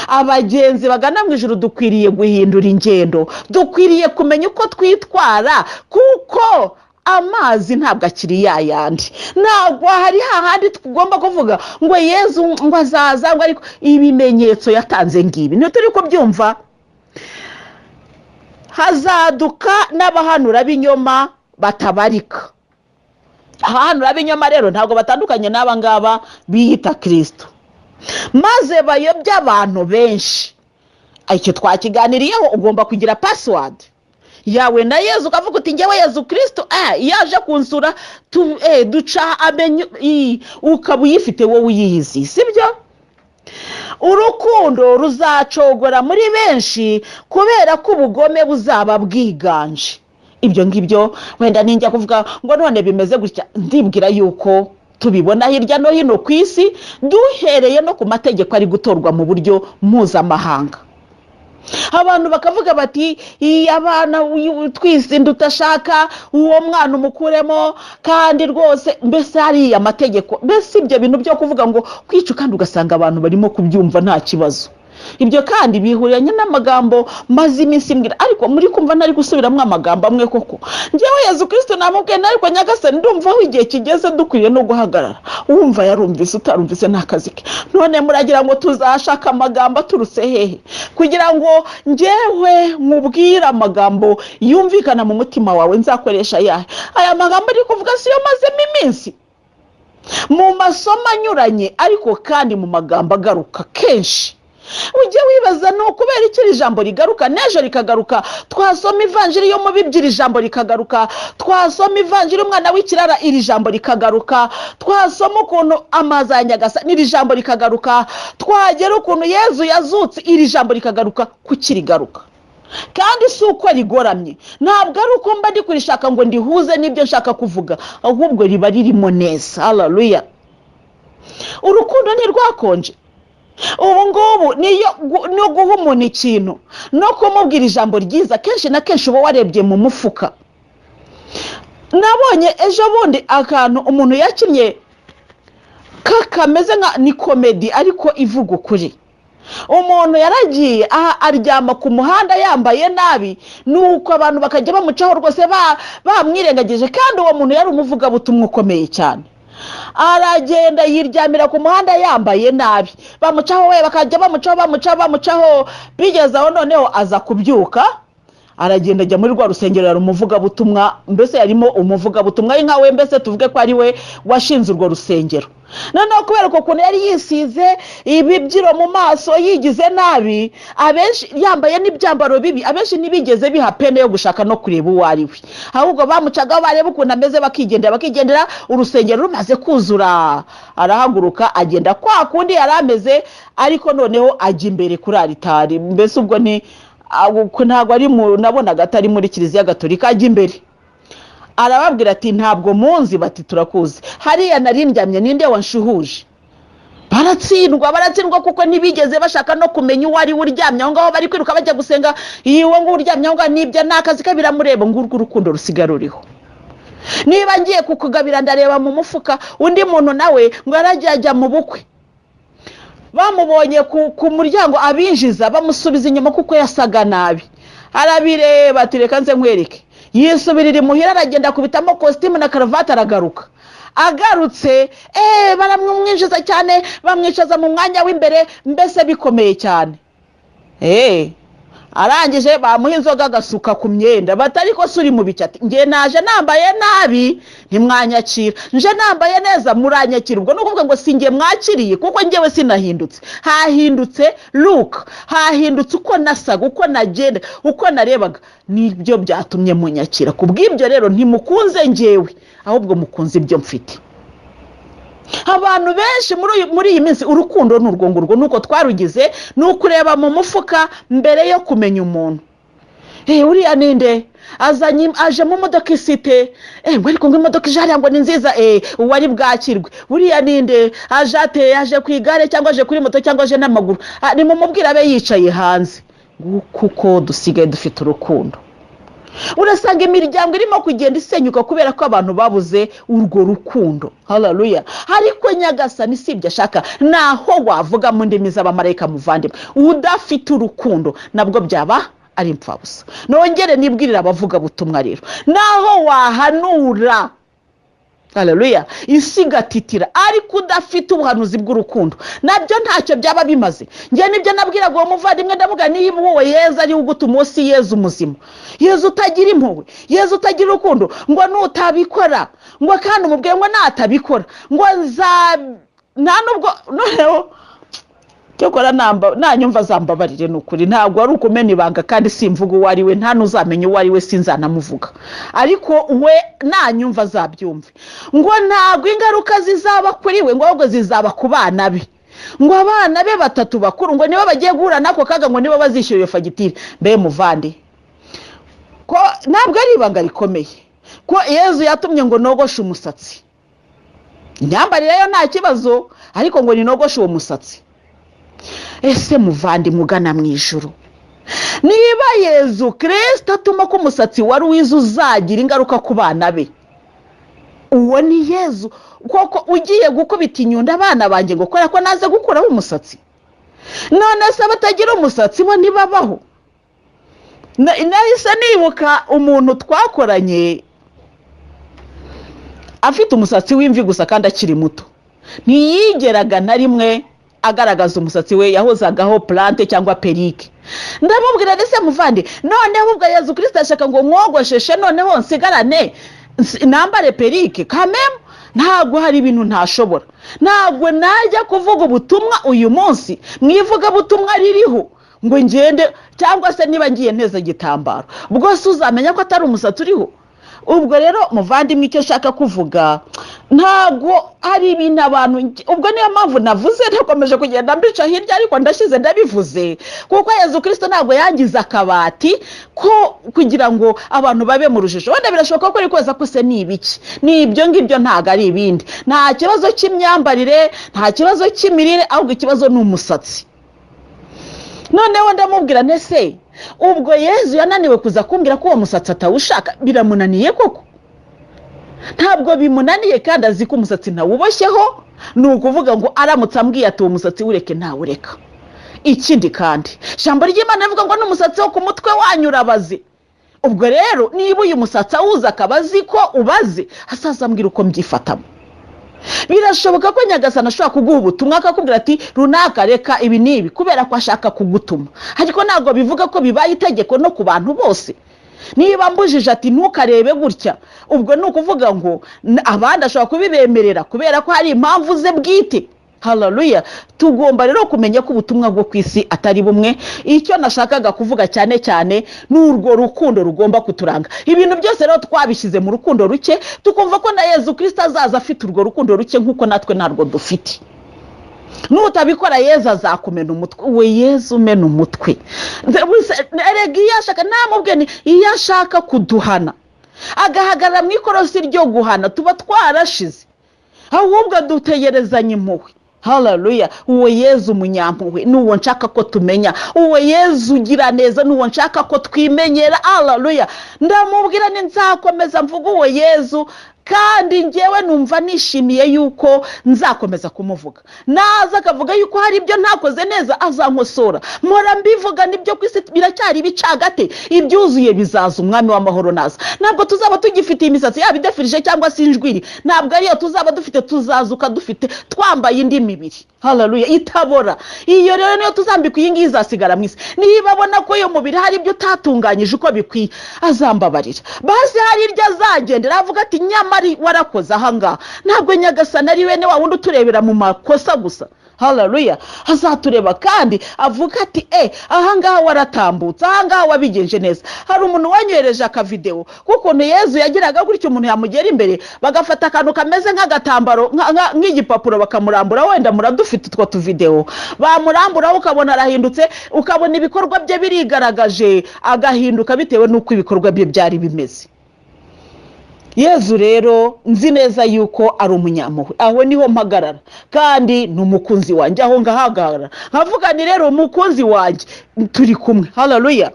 [SPEAKER 1] abagenzi bagana mu ijoro, dukwiriye guhindura ingendo, dukwiriye kumenya uko twitwara, kuko amazi ntabwo akiri ya yandi. Ntabwo hari hahandi tugomba kuvuga ngo Yezu ngo azaza ngo, ariko ibimenyetso yatanze ngibi ntituri kubyumva. Hazaduka n'abahanura b'inyoma batabarika. Abahanura b'ibinyoma rero ntabwo batandukanye n'aba ngaba biyita Kirisito, maze bayobya abantu benshi. Icyo twakiganiriyeho. Ugomba kugira password yawe na Yezu, ukavuga uti: "Ngewe Yezu Kirisito iyo aje kunsura duca amenyo." Ukaba uyifite wowe, uyizi, sibyo? Urukundo ruzacogora muri benshi kubera ko ubugome buzaba bwiganje. Ibyo ngibyo wenda ninjya kuvuga ngo none bimeze gutya, ndibwira yuko tubibona hirya no hino ku isi, duhereye no ku mategeko ari gutorwa mu buryo mpuzamahanga. Abantu bakavuga bati: "Iyi abana twisinda, utashaka uwo mwana umukuremo." Kandi rwose mbese hariya amategeko, mbese ibyo bintu byo kuvuga ngo kwica, kandi ugasanga abantu barimo kubyumva nta kibazo. Ibyo kandi bihuriranye n'amagambo maze iminsi mbwira, ariko muri kumva ntari gusubiramo amagambo amwe koko. Ngewe Yezu Kirisito namubwiye, ariko Nyagasani, ndumva aho igihe kigeze dukwiriye no guhagarara. Wumva yarumvise, utarumvise ni akazi ke. None muragira ngo tuzashaka amagambo aturutse hehe kugira ngo ngewe nkubwire amagambo yumvikana mu mutima wawe? Nzakoresha ayahe? Aya magambo ari kuvuga siyo mazemo iminsi mu masomo anyuranye, ariko kandi mu magambo agaruka kenshi. Ujye wibaza ni ukubera iki iri jambo rigaruka, n'ejo rikagaruka, twasoma ivanjiri yo mu bibyi iri jambo rikagaruka, twasoma ivanjiri umwana w'ikirara iri jambo rikagaruka, twasoma ukuntu amazi ya Nyagasa n'iri jambo rikagaruka, twagera ukuntu Yezu yazutse iri jambo rikagaruka. Kuki rigaruka? Kandi si uko rigoramye, ntabwo ari uko mba ndi kurishaka ngo ndihuze n'ibyo nshaka kuvuga, ahubwo riba ririmo neza. Hararuya! Urukundo ntirwakonje. Ubu ngubu niyo no guha umuntu ikintu no kumubwira ijambo ryiza, kenshi na kenshi uba warebye mu mufuka. Nabonye ejo bundi akantu umuntu yakinnye kameze nka ni comedy ariko ivuga ukuri. Umuntu yaragiye aha aryama ku muhanda yambaye nabi, nuko abantu bakajya bamucaho rwose bamwirengagije. Kandi uwo muntu yari umuvugabutumwa ukomeye cyane. Aragenda yiryamira ku muhanda yambaye nabi, bamucaho we, bakajya bamucaho, bamucaho, bamucaho. Bigeze aho noneho aza kubyuka, aragenda ajya muri rwa rusengero. Yari umuvugabutumwa, mbese yarimo umuvugabutumwa ari nka we, mbese tuvuge ko ari we washinze urwo rusengero. Noneho kubera uko kuntu yari yisize ibibyiro mu maso, yigize nabi, abenshi yambaye n'ibyambaro bibi, abenshi ntibigeze biha peine yo gushaka no kureba uwo ari we, ahubwo bamucagaho bareba ukuntu ameze bakigendera, bakigendera. Urusengero rumaze kuzura, arahaguruka agenda kwa kundi yari ameze, ariko noneho ajya imbere kuri aritari. Mbese ubwo ni ntabwo ari mu, nabonaga atari muri Kiliziya Gatolika. Ajya imbere arababwira ati: "Ntabwo munzi?" Bati: "Turakuzi. Hariya nari ndyamye, ninde wanshuhuje?" Baratsindwa, baratsindwa, kuko ntibigeze bashaka no kumenya uwo ari we uryamye aho ngaho. Bari kwiruka bajya gusenga, uwo nguwo uryamye aho ngaho nibyo ni akazi ke, biramureba. Ngurwo urukundo rusiga ruriho. Niba ngiye kukugabira, ndareba mu mufuka. Undi muntu nawe ngo yaragiye ajya mu bukwe, bamubonye ku muryango abinjiza bamusubiza inyuma kuko yasaga nabi. Arabireba ati: "Reka nze nkwereke." Yisubirira imuhira, aragenda akubitamo kositimu na karuvati, aragaruka. Agarutse baramwinjiza cyane, bamwicaza mu mwanya w'imbere, mbese bikomeye cyane. Arangije bamuha inzoga agasuka ku myenda. Batari ko se uri mu biki? Ati: "Nge naje nambaye nabi ntimwanyakira, nje nambaye neza muranyakira. Ubwo ni ukuvuga ngo si nge mwakiriye, kuko ngewe sinahindutse, hahindutse look, hahindutse uko nasaga, uko nagenda, uko narebaga, nibyo byatumye munyakira. Ku bw'ibyo rero ntimukunze ngewe, ahubwo mukunze ibyo mfite." Abantu benshi muri iyi minsi urukundo ni urwo ngurwo, ni uko twarugize, ni ukureba mu mufuka mbere yo kumenya umuntu. Uriya ninde azanye, aje mu modoka isite? Ngo ariko ngo imodoka ije hariya ngo ni nziza, uwari bwakirwe. Uriya ninde aje ate? Aje ku igare cyangwa aje kuri moto cyangwa aje n'amaguru? Ah, nimumubwire abe yicaye hanze. Kuko dusigaye dufite urukundo, urasanga imiryango irimo kugenda isenyuka kubera ko abantu babuze urwo rukundo. Hararuya! Ariko Nyagasani si ibyo ashaka. Naho wavuga mu ndimi z'abamarayika, muvandimwe, udafite urukundo nabwo byaba ari impfabusa. Nongere nibwirire abavugabutumwa rero, naho wahanura. Haleluya! Isi igatitira, ariko udafite ubuhanuzi bw'urukundo, nabyo ntacyo byaba bimaze. Njye nibyo nabwiraga uwo muvandimwe, ndavuga: niba uwo Yezu ari ugutuma, uwo si Yezu muzima. Yezu utagira impuhwe, Yezu utagira urukundo, ngo nutabikora, ngo kandi umubwiye ngo natabikora ngo nza nta nubwo noneho cyokora nanyumva azambabarire. Ni ukuri, ntabwo ari ukumena ibanga, kandi simvuga uwo ari we, nta n'uzamenya uwo ari we, sinzanamuvuga, ariko we nanyumva azabyumve. Ngo ntabwo ingaruka zizaba kuri we, ngo ahubwo zizaba ku bana be, ngo abana be batatu bakuru ngo nibo bagiye guhura n'ako kaga, ngo nibo bazishyura iyo fagitire. Mbe muvandi, ko ntabwo ari ibanga rikomeye ko Yezu yatumye ngo nogoshe umusatsi? Imyambarire yo nta kibazo, ariko ngo ninogoshe uwo musatsi. Ese muvandimwe ugana mu ijuru, niba Yezu Kirisita atuma ko umusatsi wari wize uzagira ingaruka ku bana be, uwo ni Yezu koko ugiye gukubita inyundo abana banjye ngo kubera ko naze gukuraho umusatsi? None se abatagira umusatsi bo ntibabaho? Nahise nibuka umuntu twakoranye afite umusatsi w'imvi gusa kandi akiri muto. Ntiyigeraga na rimwe agaragaza umusatsi we, yahozagaho plante cyangwa perruque. Ndamubwira: ndetse muvandi, noneho ubwo Yezu Kirisita ashaka ngo mwogosheshe, noneho nsigarane nambare perruque kamemu? Ntabwo hari ibintu ntashobora. Ntabwo najya kuvuga ubutumwa uyu munsi mu ivugabutumwa ririho ngo ngende, cyangwa se niba ngiye nteze igitambaro, ubwo se uzamenya ko atari umusatsi uriho? Ubwo rero muvandimwe, icyo nshaka kuvuga, ntabwo hari ibintu abantu, ubwo niyo mpamvu navuze, nakomeje kugenda mbica hirya, ariko ndashyize ndabivuze, kuko Yezu Kirisito ntabwo yangize akabati ko kugira ngo abantu babe mu rujijo. Wenda birashoboka ko uri koza ko se ni ibiki, ni ibyo ngibyo, ntabwo ari ibindi. Nta kibazo cy'imyambarire, nta kibazo cy'imirire, ahubwo ikibazo ni umusatsi. Noneho ndamubwira: nese ubwo Yezu yananiwe kuza kumbwira ko uwo musatsi atawushaka? Biramunaniye koko? Ntabwo bimunaniye, kandi azi ko umusatsi ntawuboshyeho. Ni ukuvuga ngo aramutse ambwiye ati uwo musatsi wureke, ntawureka. Ikindi kandi, ijambo ry'Imana rivuga ngo n'umusatsi wo ku mutwe wanyu urabaze. Ubwo rero niba uyu musatsi awuzi, akaba azi ko ubaze, azaza ambwira uko mbyifatamo. Birashoboka ko Nyagasani ashobora kuguha ubutumwa, akakubwira ati runaka, reka ibi n'ibi, kubera ko ashaka kugutuma, ariko ntabwo bivuga ko bibaye itegeko no ku bantu bose. Niba mbujije ati ntukarebe gutya, ubwo ni ukuvuga ngo abandi ashobora kubibemerera kubera ko hari impamvu ze bwite. Haleluya! Tugomba rero kumenya ko ubutumwa bwo ku isi atari bumwe. Icyo nashakaga kuvuga cyane cyane ni urwo rukundo rugomba kuturanga. Ibintu byose rero twabishyize mu rukundo ruke, tukumva ko na Yezu Kirisita azaza afite urwo rukundo ruke nk'uko natwe ntarwo dufite. Nutabikora, Yezu azakumena umutwe. We Yezu umena umutwe? Erega iyo ashaka, namubwiye ni iyo ashaka kuduhana, agahagarara mu ikorosi ryo guhana, tuba twarashize. Ahubwo dutegerezanya impuhwe. Haleluya! Uwo Yezu umunyampuhwe ni uwo nshaka ko tumenya, uwo Yezu ugira neza ni uwo nshaka ko twimenyera. Haleluya! Ndamubwira ni nzakomeza mvuga uwo Yezu, kandi ngewe numva nishimiye yuko nzakomeza kumuvuga. Naza akavuga yuko hari ibyo ntakoze neza, azankosora. Mpora mbivuga, nibyo, ku isi biracyari ibicagate, ibyuzuye bizaza Umwami w'amahoro naza. Ntabwo tuzaba tugifite imisatsi yaba idefirije cyangwa se injwiri, ntabwo ariyo tuzaba dufite. Tuzazuka dufite, twambaye indi mibiri, haleluya, itabora. Iyo rero niyo tuzambika, iyi ngiyi izasigara mu isi. Niba abona ko uyu mubiri hari ibyo utatunganyije uko bikwiye, azambabarira. Basi hari iryo azagendera avuga ati nyamara warakoze ahangaha. Ntabwo Nyagasani ari bene wa wundi uturebera mu makosa gusa. Haleluya! Azatureba kandi avuga ati ahangaha waratambutse, ahangaha wabigenje neza. Hari umuntu wanyohereje akavidewo k'ukuntu Yezu yagiraga gutyo, umuntu yamugera imbere bagafata akantu kameze nk'agatambaro, nk'igipapuro, bakamurambura. Wenda muradufite utwo tuvidewo. Bamuramburaho ukabona arahindutse, ukabona ibikorwa bye birigaragaje, agahinduka bitewe n'uko ibikorwa bye byari bimeze. Yezu rero nzi neza yuko ari umunyampuhwe, aho niho mpagarara, kandi ni umukunzi wanjye, aho ngahagarara nkavuga ni rero umukunzi wanjye turi kumwe. Haleluya!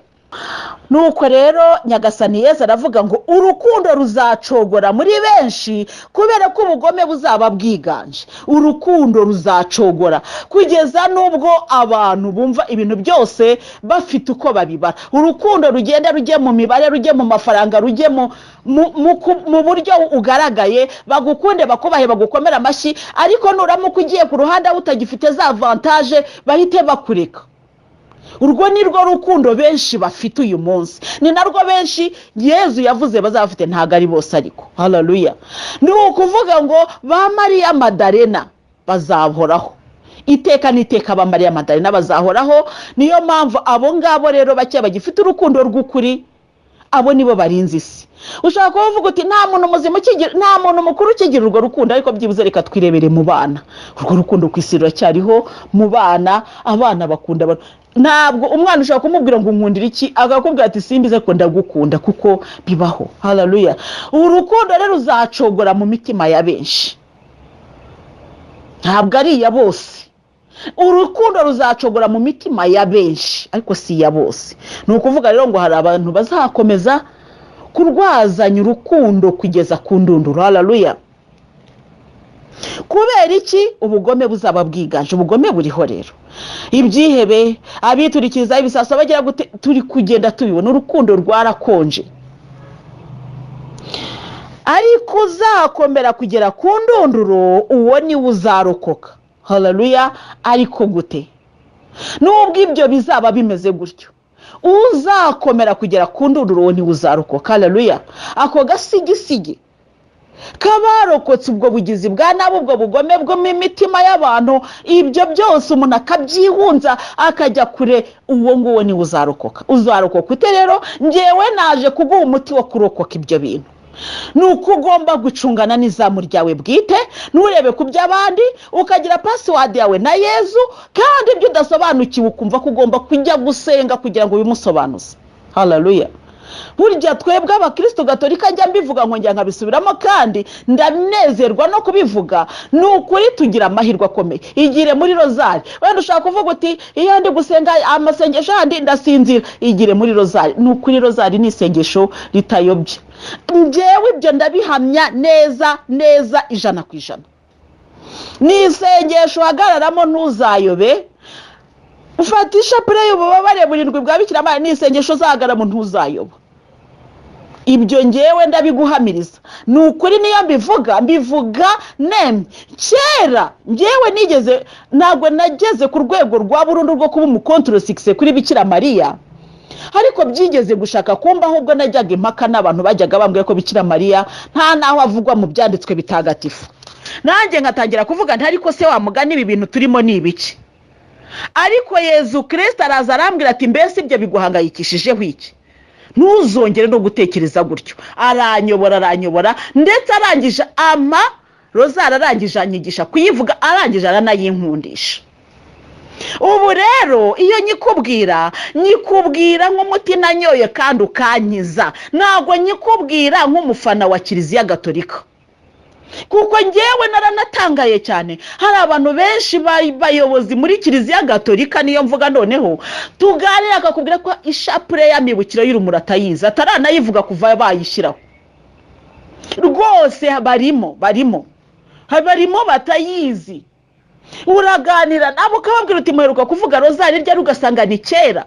[SPEAKER 1] Nuko rero Nyagasani Yezu aravuga ngo urukundo ruzacogora muri benshi kubera ko ubugome buzaba bwiganje. Urukundo ruzacogora kugeza n'ubwo abantu bumva ibintu byose bafite uko babibara. Urukundo rugenda rujye mu mibare, rujye mu mafaranga, rujye mu buryo ugaragaye, bagukunde, bakubahe, bagukomere amashyi, ariko nuramuka ugiye ku ruhande aho utagifite za avantage bahite bakureka. Urwo ni rwo rukundo benshi bafite uyu munsi, ni narwo benshi Yezu yavuze bazaba bafite, ntabwo ari bose ariko. Haleluya. Ni ukuvuga ngo ba Mariya Madarena bazahoraho iteka n'iteka, ba Mariya Madarena bazahoraho. Niyo mpamvu abo ngabo rero bake bagifite urukundo rw'ukuri, abo nibo barinze isi. Ushobora kuba uvuga uti nta muntu muzima ukigira, nta muntu mukuru ukigira urwo rukundo, ariko byibuze reka twirebere mu bana. Urwo rukundo ku isi ruracyariho mu bana, abana bakunda abantu. Ntabwo umwana ushobora kumubwira ngo unkundira iki, akakubwira ati simbize ko ndagukunda, kuko bibaho. Haleluya. Urukundo rero ruzacogora mu mitima ya benshi, ntabwo ari iya bose. Urukundo ruzacogora mu mitima ya benshi, ariko si iya bose. Ni ukuvuga rero ngo hari abantu bazakomeza kurwazanya urukundo kugeza ku ndunduro. Haleluya. Kubera iki? Ubugome buzaba bwiganje. Ubugome buriho rero, ibyihebe, abiturikiza ibisasu, bagira gute, turi kugenda tubibona. Urukundo rwarakonje, ariko uzakomera kugera ku ndunduro, uwo niwe uzarokoka. Haleluya. Ariko gute? Nubwo ibyo bizaba bimeze gutyo, uzakomera kugera ku ndunduro, uwo niwe uzarokoka. Haleluya. Ako gasigisigi kabarokotse ubwo bugizi bwa nabi, ubwo bugome bwo mu mitima y'abantu, ibyo byose umuntu akabyihunza akajya kure, uwo nguwo niwe uzarokoka. Uzarokoka ute rero? Ngewe naje kuguha umuti wo kurokoka ibyo bintu. Ni uko ugomba gucungana n'izamu ryawe bwite, nturebe ku by'abandi, ukagira password yawe na Yezu, kandi ibyo udasobanukiwe ukumva ko ugomba kujya gusenga kugira ngo ubimusobanuze. Haleluya. Burya twebwe abakristo gatolika, njya mbivuga nkongera nkabisubiramo, kandi ndanezerwa no kubivuga, ni ukuri tugira amahirwe akomeye. Igire muri rozari. Wenda ushaka kuvuga uti iyo ndi gusenga amasengesho yandi ndasinzira. Igire muri rozari. Ni ukuri rozari ni isengesho ritayobye. Njyewe ibyo ndabihamya neza neza 100%. Ni isengesho uhagararamo ntuzayobe. Ufata ishapure y'ububabare burindwi bwa Bikira Mariya, ni isengesho uzahagararamo ntuzayoba. Ibyo ngewe ndabiguhamiriza, ni ukuri. Niyo mbivuga, mbivuga nemye. Kera ngewe nigeze, ntabwo nageze ku rwego rwa burundu rwo kuba umukontorosikise kuri Bikira Mariya, ariko byigeze gushaka kumba. Ahubwo najyaga impaka n'abantu bajyaga bambwira ko Bikira Mariya nta n'aho avugwa mu byanditswe bitagatifu. Nanjye nkatangira kuvuga nti ariko se wa mugani, ibi bintu turimo ni ibiki? Ariko Yezu Kirisita araza arambwira ati mbese ibyo biguhangayikishijeho iki? Ntuzongere no gutekereza gutyo. Aranyobora, aranyobora, ndetse arangije ama rozari, arangije anyigisha kuyivuga, arangije aranayinkundisha. Ubu rero iyo nyikubwira, nyikubwira nk'umuti nanyoye kandi ukankiza. Ntabwo nyikubwira nk'umufana wa Kiliziya Gatolika, kuko ngewe naranatangaye cyane. Hari abantu benshi bayobozi muri Kiliziya Gatolika, niyo mvuga noneho, tuganira akakubwira ko ishapure y'amibukiro y'urumuri atayizi, ataranayivuga kuva bayishyiraho. Rwose barimo, barimo, barimo batayizi. Uraganira nabo ukababwira uti muheruka kuvuga rozari ryari? Ugasanga ni kera.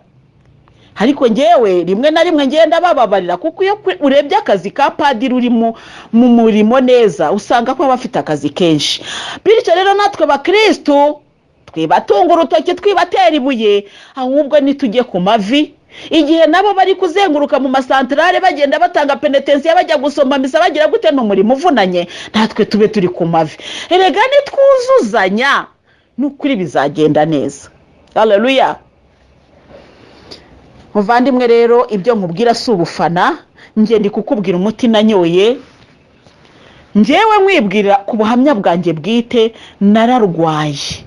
[SPEAKER 1] Ariko ngewe rimwe na rimwe ngenda bababarira, kuko iyo urebye akazi ka padiri uri mu murimo neza, usanga ko aba afite akazi kenshi. Bityo rero natwe bakirisitu twibatunga urutoki, twibatera ibuye, ahubwo nitujye ku mavi igihe nabo bari kuzenguruka mu masantarare, bagenda batanga penetensiya, bajya gusoma misa, bagira gute. Ni umurimo uvunanye, natwe tube turi ku mavi. Erega nitwuzuzanya, n'ukuri bizagenda neza. Haleluya. Muvandimwe rero, ibyo nkubwira si ubufana. Njye ndi kukubwira umuti nanyoye. Ngewe mwibwira ku buhamya bwanjye bwite, nararwaye.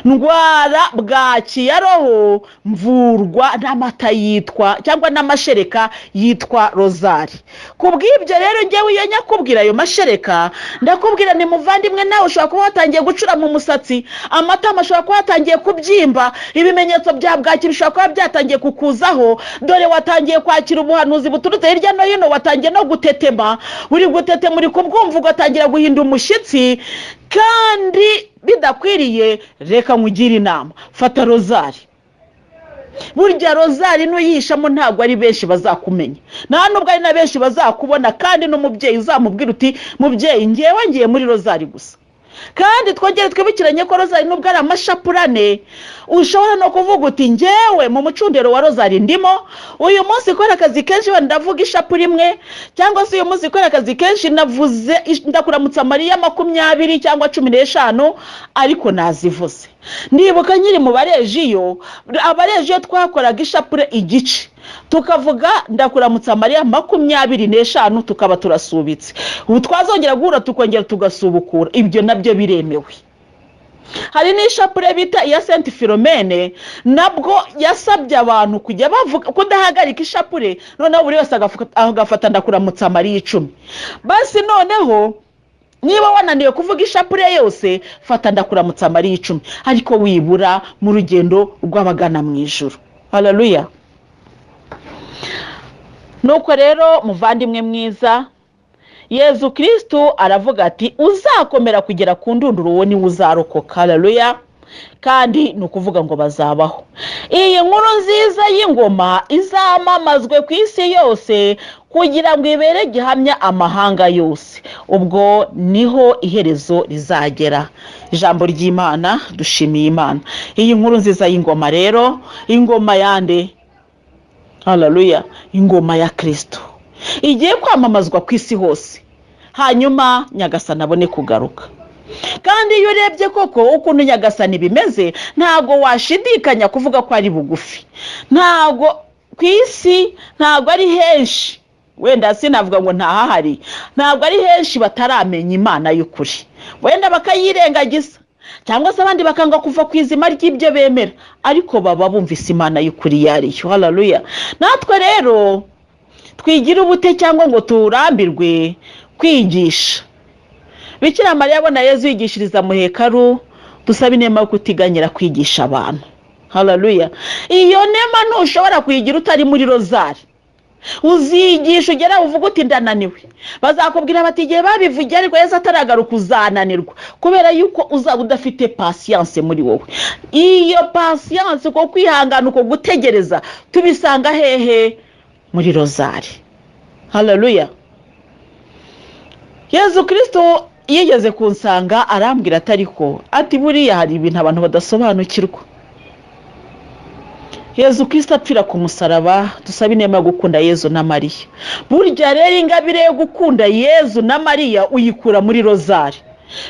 [SPEAKER 1] Ndwara bwaki ya roho, mvurwa n'amata yitwa cyangwa n'amashereka yitwa rozari. Ku bw'ibyo rero, ngewe iyo nyakubwira ayo mashereka, ndakubwira ni muvandimwe, nawe ushobora kuba watangiye gucura mu musatsi, amatama ashobora kuba yatangiye kubyimba, ibimenyetso bya bwaki bishobora kuba byatangiye kukuzaho. Dore watangiye kwakira ubuhanuzi buturutse hirya no hino, watangiye no gutetema, uri gutetema, uri kubwumva ugatangira guhinda umushyitsi kandi bidakwiriye. Reka nkugire inama: fata rozari. Burya rozari nuyihishamo ntabwo ari benshi bazakumenya, nta nubwo ari na benshi bazakubona. Kandi n'umubyeyi uzamubwira uti: "Mubyeyi, ngewe ngiye muri rozari gusa." Kandi twongere twibukiranye ko rozari, nubwo ari amashapurane, ushobora no kuvuga uti: "Ngewe mu mucundero wa rozari ndimo uyu munsi, kubera akazi kenshi wenda ndavuga ishapure imwe, cyangwa se uyu munsi kubera akazi kenshi navuze ndakuramutsa Mariya 20 cyangwa 15, ariko nazivuze." Ndibuka nkiri mu barejiyo, abarejiyo twakoraga ishapure igice, tukavuga ndakuramutsa Mariya 25, tukaba turasubitse. Ubu twazongera guhura tukongera tugasubukura. Ibyo nabyo biremewe. Hari n'ishapure bita iya Sainte Philomène, nabwo yasabye abantu kujya bavuga kudahagarika ishapure, noneho buri wese agafata ndakuramutsa Mariya 10. Basi noneho niba wananiwe kuvuga ishapure yose, fata ndakuramutsa Mariya 10, ariko wibura mu rugendo rw'abagana mu ijuru. Haleluya! Nuko rero, muvandimwe mwiza, Yezu Kirisitu aravuga ati: "Uzakomera kugera ku ndunduro, uwo niwe uzarokoka." Haleluya! Kandi ni ukuvuga ngo bazabaho. Iyi nkuru nziza y'ingoma izamamazwe ku isi yose kugira ngo ibere gihamya amahanga yose, ubwo niho iherezo rizagera. Ijambo ry'Imana. Dushimiye Imana. Iyi nkuru nziza y'ingoma rero, ingoma yande? Haleluya! Ingoma ya Kirisito igiye kwamamazwa ku isi hose, hanyuma Nyagasani abone kugaruka. Kandi iyo urebye koko ukuntu Nyagasani bimeze, ntabwo washidikanya kuvuga ko ari bugufi. Ntabwo ku isi, ntabwo ari henshi, wenda sinavuga ngo ntahahari, ntabwo ari henshi bataramenya Imana y'ukuri, wenda bakayirengagiza cyangwa se abandi bakanga kuva ku izima ry'ibyo bemera, ariko baba bumvise Imana y'ukuri iyo ariyo. Haleluya! Natwe rero twigire ubute cyangwa ngo turambirwe kwigisha. Bikira Mariya abona Yezu yigishiriza mu hekaru. Dusaba inema yo kutiganyira kwigisha abantu. Haleluya! Iyo nema ntushobora kuyigira utari muri rozari. Uzigisha ugera uvuga uti: "Ndananiwe." Bazakubwira bati: "Igihe babivugiye, ariko Yezu ataragaruka uzananirwa," kubera yuko uzaba udafite patience muri wowe. Iyo patience, uko kwihangana, uko gutegereza, tubisanga hehe? Muri rozari. Haleluya! Yezu Kirisito yigeze kunsanga, arambwira ati: "Ariko," ati, "buriya hari ibintu abantu badasobanukirwa." Yezu Kirisito apfira ku musaraba. Dusaba inema yo gukunda Yezu na Mariya. Burya rero ingabire yo gukunda Yezu na Mariya uyikura muri rozari.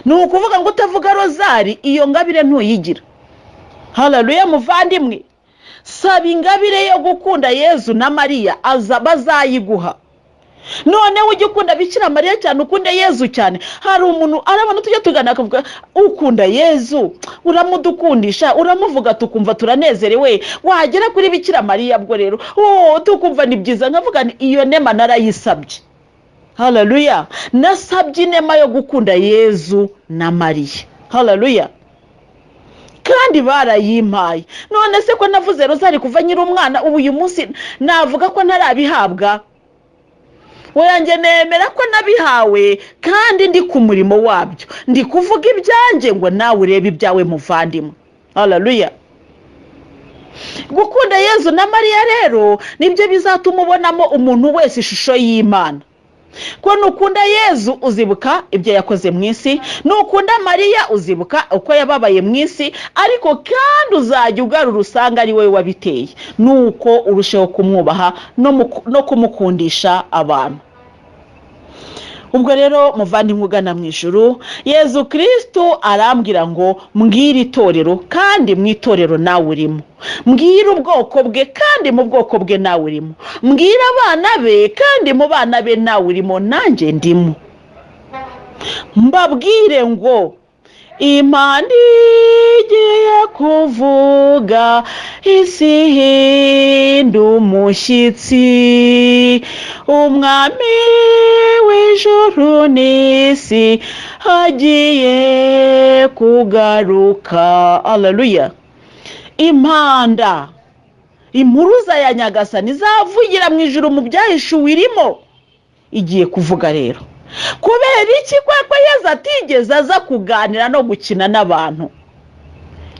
[SPEAKER 1] Ni ukuvuga ngo utavuga rozari, iyo ngabire ntuyigira. Haleluya! Muvandimwe, saba ingabire yo gukunda Yezu na Mariya, aza bazayiguha. Noneho ujye ukunda Bikira Mariya cyane, ukunde Yezu cyane. Hari umuntu, hari abantu tujya tugana akavuga: "Ukunda Yezu, uramudukundisha, uramuvuga tukumva turanezerewe, wagera kuri Bikira Mariya bwo rero, oh, tukumva ni byiza." Nkavuga nti: "Iyo nema narayisabye." Haleluya! Nasabye inema yo gukunda Yezu na Mariya. Haleluya! Kandi barayimpaye. None se ko navuze rozari kuva nkiri umwana, ubu uyu munsi navuga ko ntarabihabwa? Njye nemera ko nabihawe kandi ndi ku murimo wabyo. Ndi kuvuga ibyanjye ngo nawe urebe ibyawe, muvandimwe. Haleluya! Gukunda Yezu na Mariya rero nibyo bizatuma ubonamo umuntu wese ishusho y'Imana. Ko nukunda Yezu uzibuka ibyo yakoze mu isi, nukunda Mariya uzibuka uko yababaye mu isi, ariko kandi uzajya ugarura usanga ari wowe wabiteye, nuko urusheho kumwubaha no kumukundisha abantu. Ubwo rero, muvandimwe ugana mu ijuru, Yezu Kirisitu arambwira ngo mbwire itorero, kandi mu itorero nawe urimo, mbwire ubwoko bwe, kandi mu bwoko bwe nawe urimo, mbwire abana be, kandi mu bana be nawe urimo, nanjye ndimo, mbabwire ngo Impanda igiye kuvuga, isi ihinda umushyitsi. Umwami w'ijuru n'isi agiye kugaruka. Aleluya! Impanda, impuruza ya Nyagasani izavugira mu ijuru mu byahishuwe irimo, igiye kuvuga rero. Kubera iki? Kuko Yezu atigeze aza kuganira no gukina n'abantu.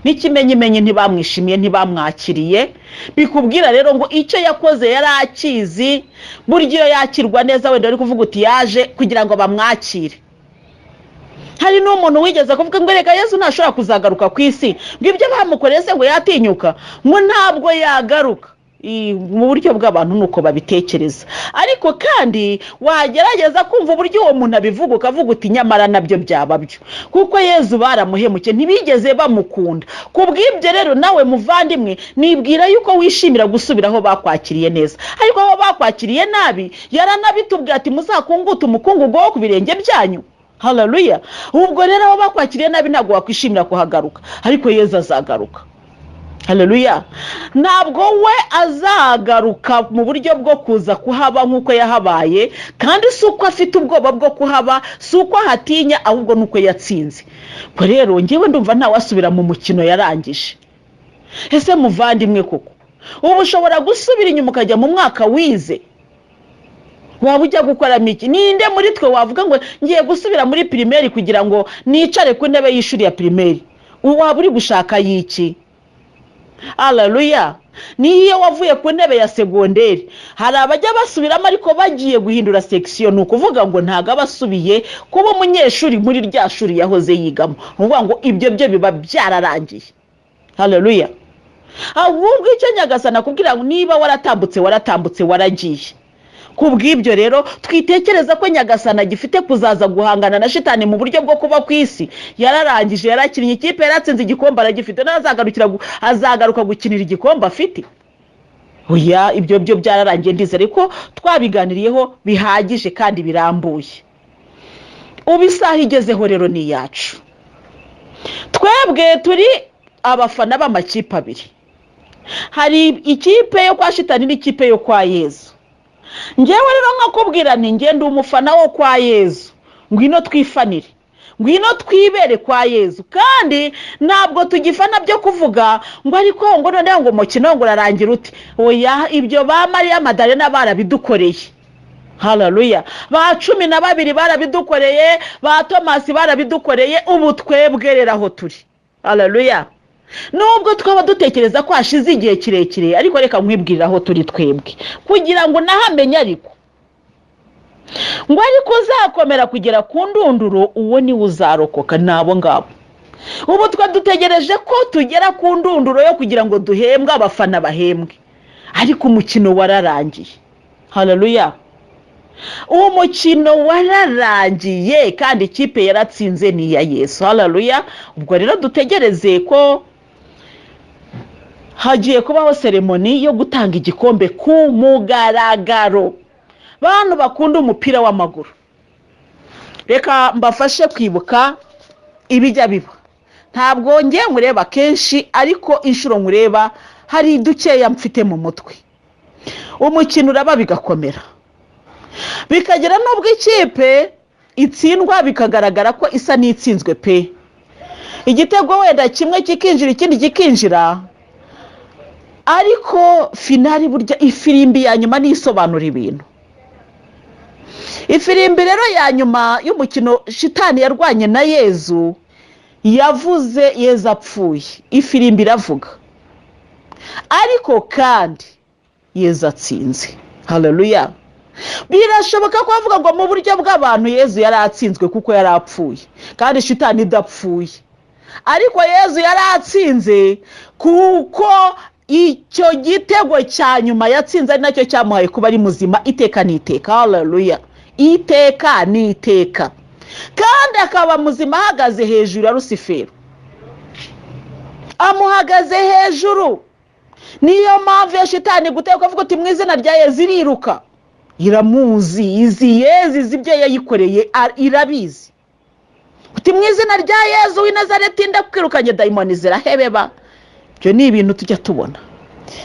[SPEAKER 1] N'ikimenyimenyi, ntibamwishimiye, ntibamwakiriye. Bikubwira rero ngo icyo yakoze yari akizi. Burya iyo yakirwa neza, wenda uri kuvuga uti yaje kugira ngo bamwakire. Hari n'umuntu wigeze kuvuga ngo reka, Yezu ntashobora kuzagaruka ku isi, ngo ibyo bamukoreye se ngo yatinyuka, ngo ntabwo yagaruka. Mu buryo bw'abantu ni uko babitekereza, ariko kandi wagerageza kumva uburyo uwo muntu abivuga, ukavuga uti nyamara nabyo byaba byo, kuko Yezu baramuhemukiye, ntibigeze bamukunda. Ku bw'ibyo rero, nawe muvandimwe, nibwira yuko wishimira gusubira aho bakwakiriye neza, ariko aho bakwakiriye nabi, yaranabitubwiye ati muzakungute umukungugu wo ku birenge byanyu. Haleluya! Ubwo rero aho bakwakiriye nabi ntabwo wakwishimira kuhagaruka, ariko Yezu azagaruka. Haleluya! Ntabwo we azagaruka mu buryo bwo kuza kuhaba nk'uko yahabaye, kandi si uko afite ubwoba bwo kuhaba, si uko ahatinya, ahubwo ni uko yatsinze. Ubwo rero ngewe ndumva ntawasubira mu mukino yarangije. Ese muvandimwe, koko ubu ushobora gusubira inyuma ukajya mu mwaka wize, waba ujya gukoramo iki? Ninde muri twe wavuga ngo ngiye gusubira muri primaire kugira ngo nicare ku ntebe y'ishuri ya primaire? Waba uri gushaka y'iki? Haleluya! Niyo wavuye ku ntebe ya secondaire, hari abajya basubiramo ariko bagiye guhindura section. Ni ukuvuga ngo ntabwo aba asubiye kuba umunyeshuri muri rya shuri yahoze yigamo. Ni ukuvuga ngo ibyo byo biba byararangiye. Haleluya! Ahubwo icyo Nyagasani akubwira ngo niba waratambutse, waratambutse, waragiye. Ku bw'ibyo rero, twitekereza ko Nyagasani agifite kuzaza guhangana na shitani mu buryo bwo kuba ku isi. Yararangije, yarakinnye, ikipe yaratsinze, igikombe aragifite. N'azagarukira azagaruka gukinira igikombe afite? Oya, ibyo byo byararangiye. Ndizere ko twabiganiriyeho bihagije kandi birambuye. Ubu isaha igezeho rero ni iyacu. Twebwe turi abafana b'amakipe abiri: hari ikipe yo kwa shitani n'ikipe yo kwa Yezu. Ngewe rero nkakubwira nti ngende umufana wo kwa Yezu, ngwino twifanire, ngwino twibere kwa Yezu. Kandi ntabwo tugifana byo kuvuga ngo ariko ngo noneho ngo umukino ngo urarangira uti. Oya, ibyo ba Mariya Madarena barabidukoreye. Haleluya! Ba 12 barabidukoreye, ba Tomasi barabidukoreye. Ubu twebwe rero aho turi, haleluya, nubwo twaba dutekereza ko hashize igihe kirekire, ariko reka nkwibwirire aho turi twebwe kugira ngo unahamenye. Ariko ngo ariko uzakomera kugera ku ndunduro, uwo niwe uzarokoka. Ni abo ngabo. Ubu twe dutegereje ko tugera ku ndunduro yo kugira ngo duhembwe, abafana bahembwe, ariko umukino wararangiye. Haleluya! Uwo mukino wararangiye kandi ikipe yaratsinze, ni iya Yesu. Haleluya! Ubwo rero dutegereze ko hagiye kubaho cérémonie yo gutanga igikombe ku mugaragaro. Bantu bakunda umupira w'amaguru, reka mbafashe kwibuka ibijya biba. Ntabwo ngiye nkureba kenshi, ariko inshuro nkureba hari dukeya mfite mu mutwe. Umukino uraba bigakomera, bikagera n'ubwo ikipe itsindwa, bikagaragara ko isa n'itsinzwe pe. Igitego wenda kimwe kikinjira, ikindi kikinjira, ariko finale, burya ifirimbi ya nyuma niyo isobanura ibintu. Ifirimbi rero ya nyuma y'umukino shitani yarwanye na Yezu yavuze Yezu apfuye. Ifirimbi iravuga, ariko kandi Yezu atsinze. Haleluya! Birashoboka ko bavuga ngo mu buryo bw'abantu Yezu yari atsinzwe kuko yari apfuye kandi shitani idapfuye, ariko Yezu yari atsinze kuko icyo gitego cya nyuma yatsinze ari nacyo cyamuhaye kuba ari muzima iteka n'iteka. Haleluya! Iteka n'iteka, kandi akaba muzima ahagaze hejuru ya Rusifero, amuhagaze hejuru. Niyo mpamvu ya shitani guteka ukavuga uti mu izina rya Yezu, iriruka. Iramuzi, izi Yezu, izi ibyo yayikoreye, irabizi. Uti mu izina rya Yezu w'i Nazareti ndakwirukanye, dayimoni zirahebeba. Ibyo ni ibintu tujya tubona.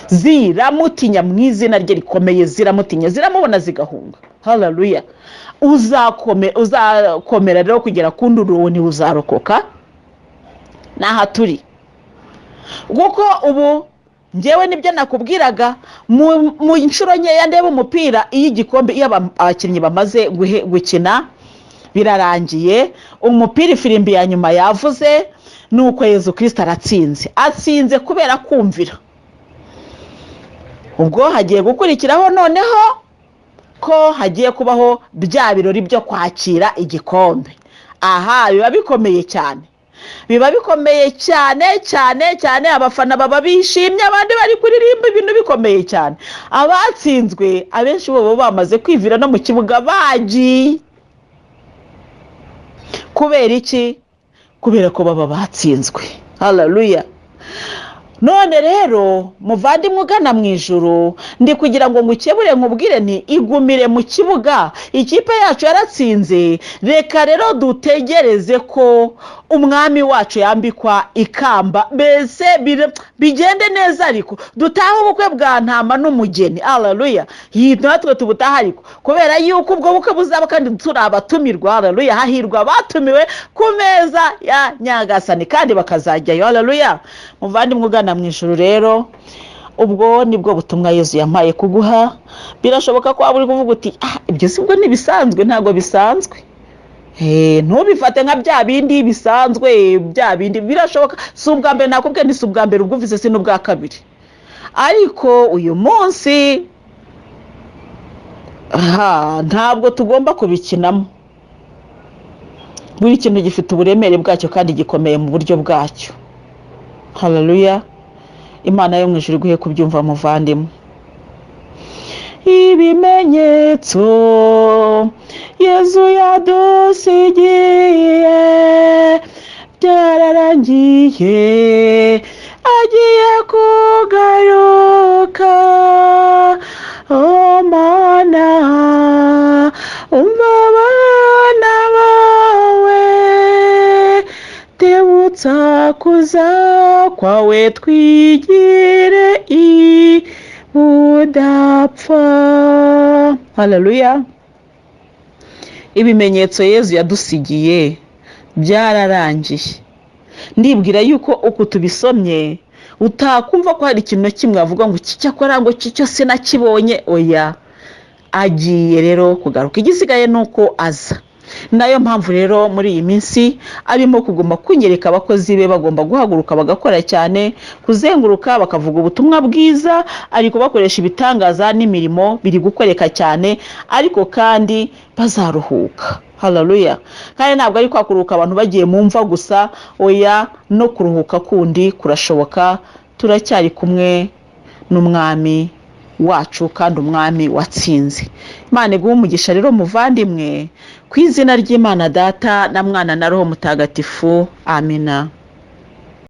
[SPEAKER 1] Ziramutinya mu izina rye rikomeye, ziramutinya, ziramubona zigahunga. Haleluya. Uzakomera rero kugera ku ndunduro niwe uzarokoka. N'aha turi, kuko ubu ngewe nibyo nakubwiraga mu nshuro nkeya ndeba umupira, iyo igikombe, iyo abakinnyi bamaze gukina birarangiye, umupira ifirimbi ya nyuma yavuze, ni uko Yezu Kirisita aratsinze. Atsinze kubera kumvira. Ubwo hagiye gukurikiraho noneho ko hagiye kubaho bya birori byo kwakira igikombe. Aha biba bikomeye cyane, biba bikomeye cyane cyane cyane. Abafana baba bishimye, abandi bari kuririmba, ibintu bikomeye cyane. Abatsinzwe abenshi bo baba bamaze kwivira no mu kibuga bagiye. Kubera iki? Kubera ko baba batsinzwe. Haleluya. None rero muvandimwe ugana mu ijuru, ndi kugira ngo ngukebure, nkubwire nti igumire mu kibuga, ikipe yacu yaratsinze. Reka rero dutegereze ko umwami wacu yambikwa ikamba, mbese bigende neza, ariko dutahe ubukwe bwa ntama n'umugeni. Haleluya. Natwe tubutaha, ariko kubera yuko ubwo bukwe buzaba kandi turi abatumirwa. Haleluya. Hahirwa abatumiwe ku meza ya Nyagasani kandi bakazajyayo. Haleluya. Muvandimwe ugana mu ijuru rero, ubwo nibwo butumwa Yezu yampaye kuguha. Birashoboka ko waba uri kuvuga uti ah, ibyo si bwo ntibisanzwe. Ntabwo bisanzwe. Ntubifate nka bya bindi bisanzwe, bya bindi birashoboka. Si ubwa mbere nakubwiye, ni si ubwa mbere ubwumvise, si n'ubwa kabiri. Ariko uyu munsi ntabwo tugomba kubikinamo. Buri kintu gifite uburemere bwacyo kandi gikomeye mu buryo bwacyo. Haleluya. Imana yo mu ijuru iguhe kubyumva muvandimwe. Ibimenyetso Yezu yadusigiye byararangiye, agiye kugaruka. O Mana, umva abana bawe, tebutsa kuza kwawe, twigire i budapfa. Haleluya. Ibimenyetso Yezu yadusigiye byararangiye. Ndibwira yuko uku tubisomye utakumva ko hari ikintu na kimwe wavuga ngo iki cyakora, ngo iki cyo sinakibonye. Oya, agiye rero kugaruka, igisigaye ni uko aza. Nayo mpamvu rero muri iyi minsi arimo kuguma kunyereka abakozi be bagomba guhaguruka bagakora cyane, kuzenguruka bakavuga ubutumwa bwiza, ariko bakoresha ibitangaza n'imirimo biri gukoreka cyane, ariko kandi bazaruhuka. Haleluya. Kandi ntabwo ari kwa kuruhuka abantu bagiye mu mva gusa, oya, no kuruhuka kundi kurashoboka. Turacyari kumwe n'umwami wacu kandi umwami watsinze. Imana iguhe umugisha rero muvandimwe, ku izina ry'Imana Data na Mwana na Roho Mutagatifu. Amina.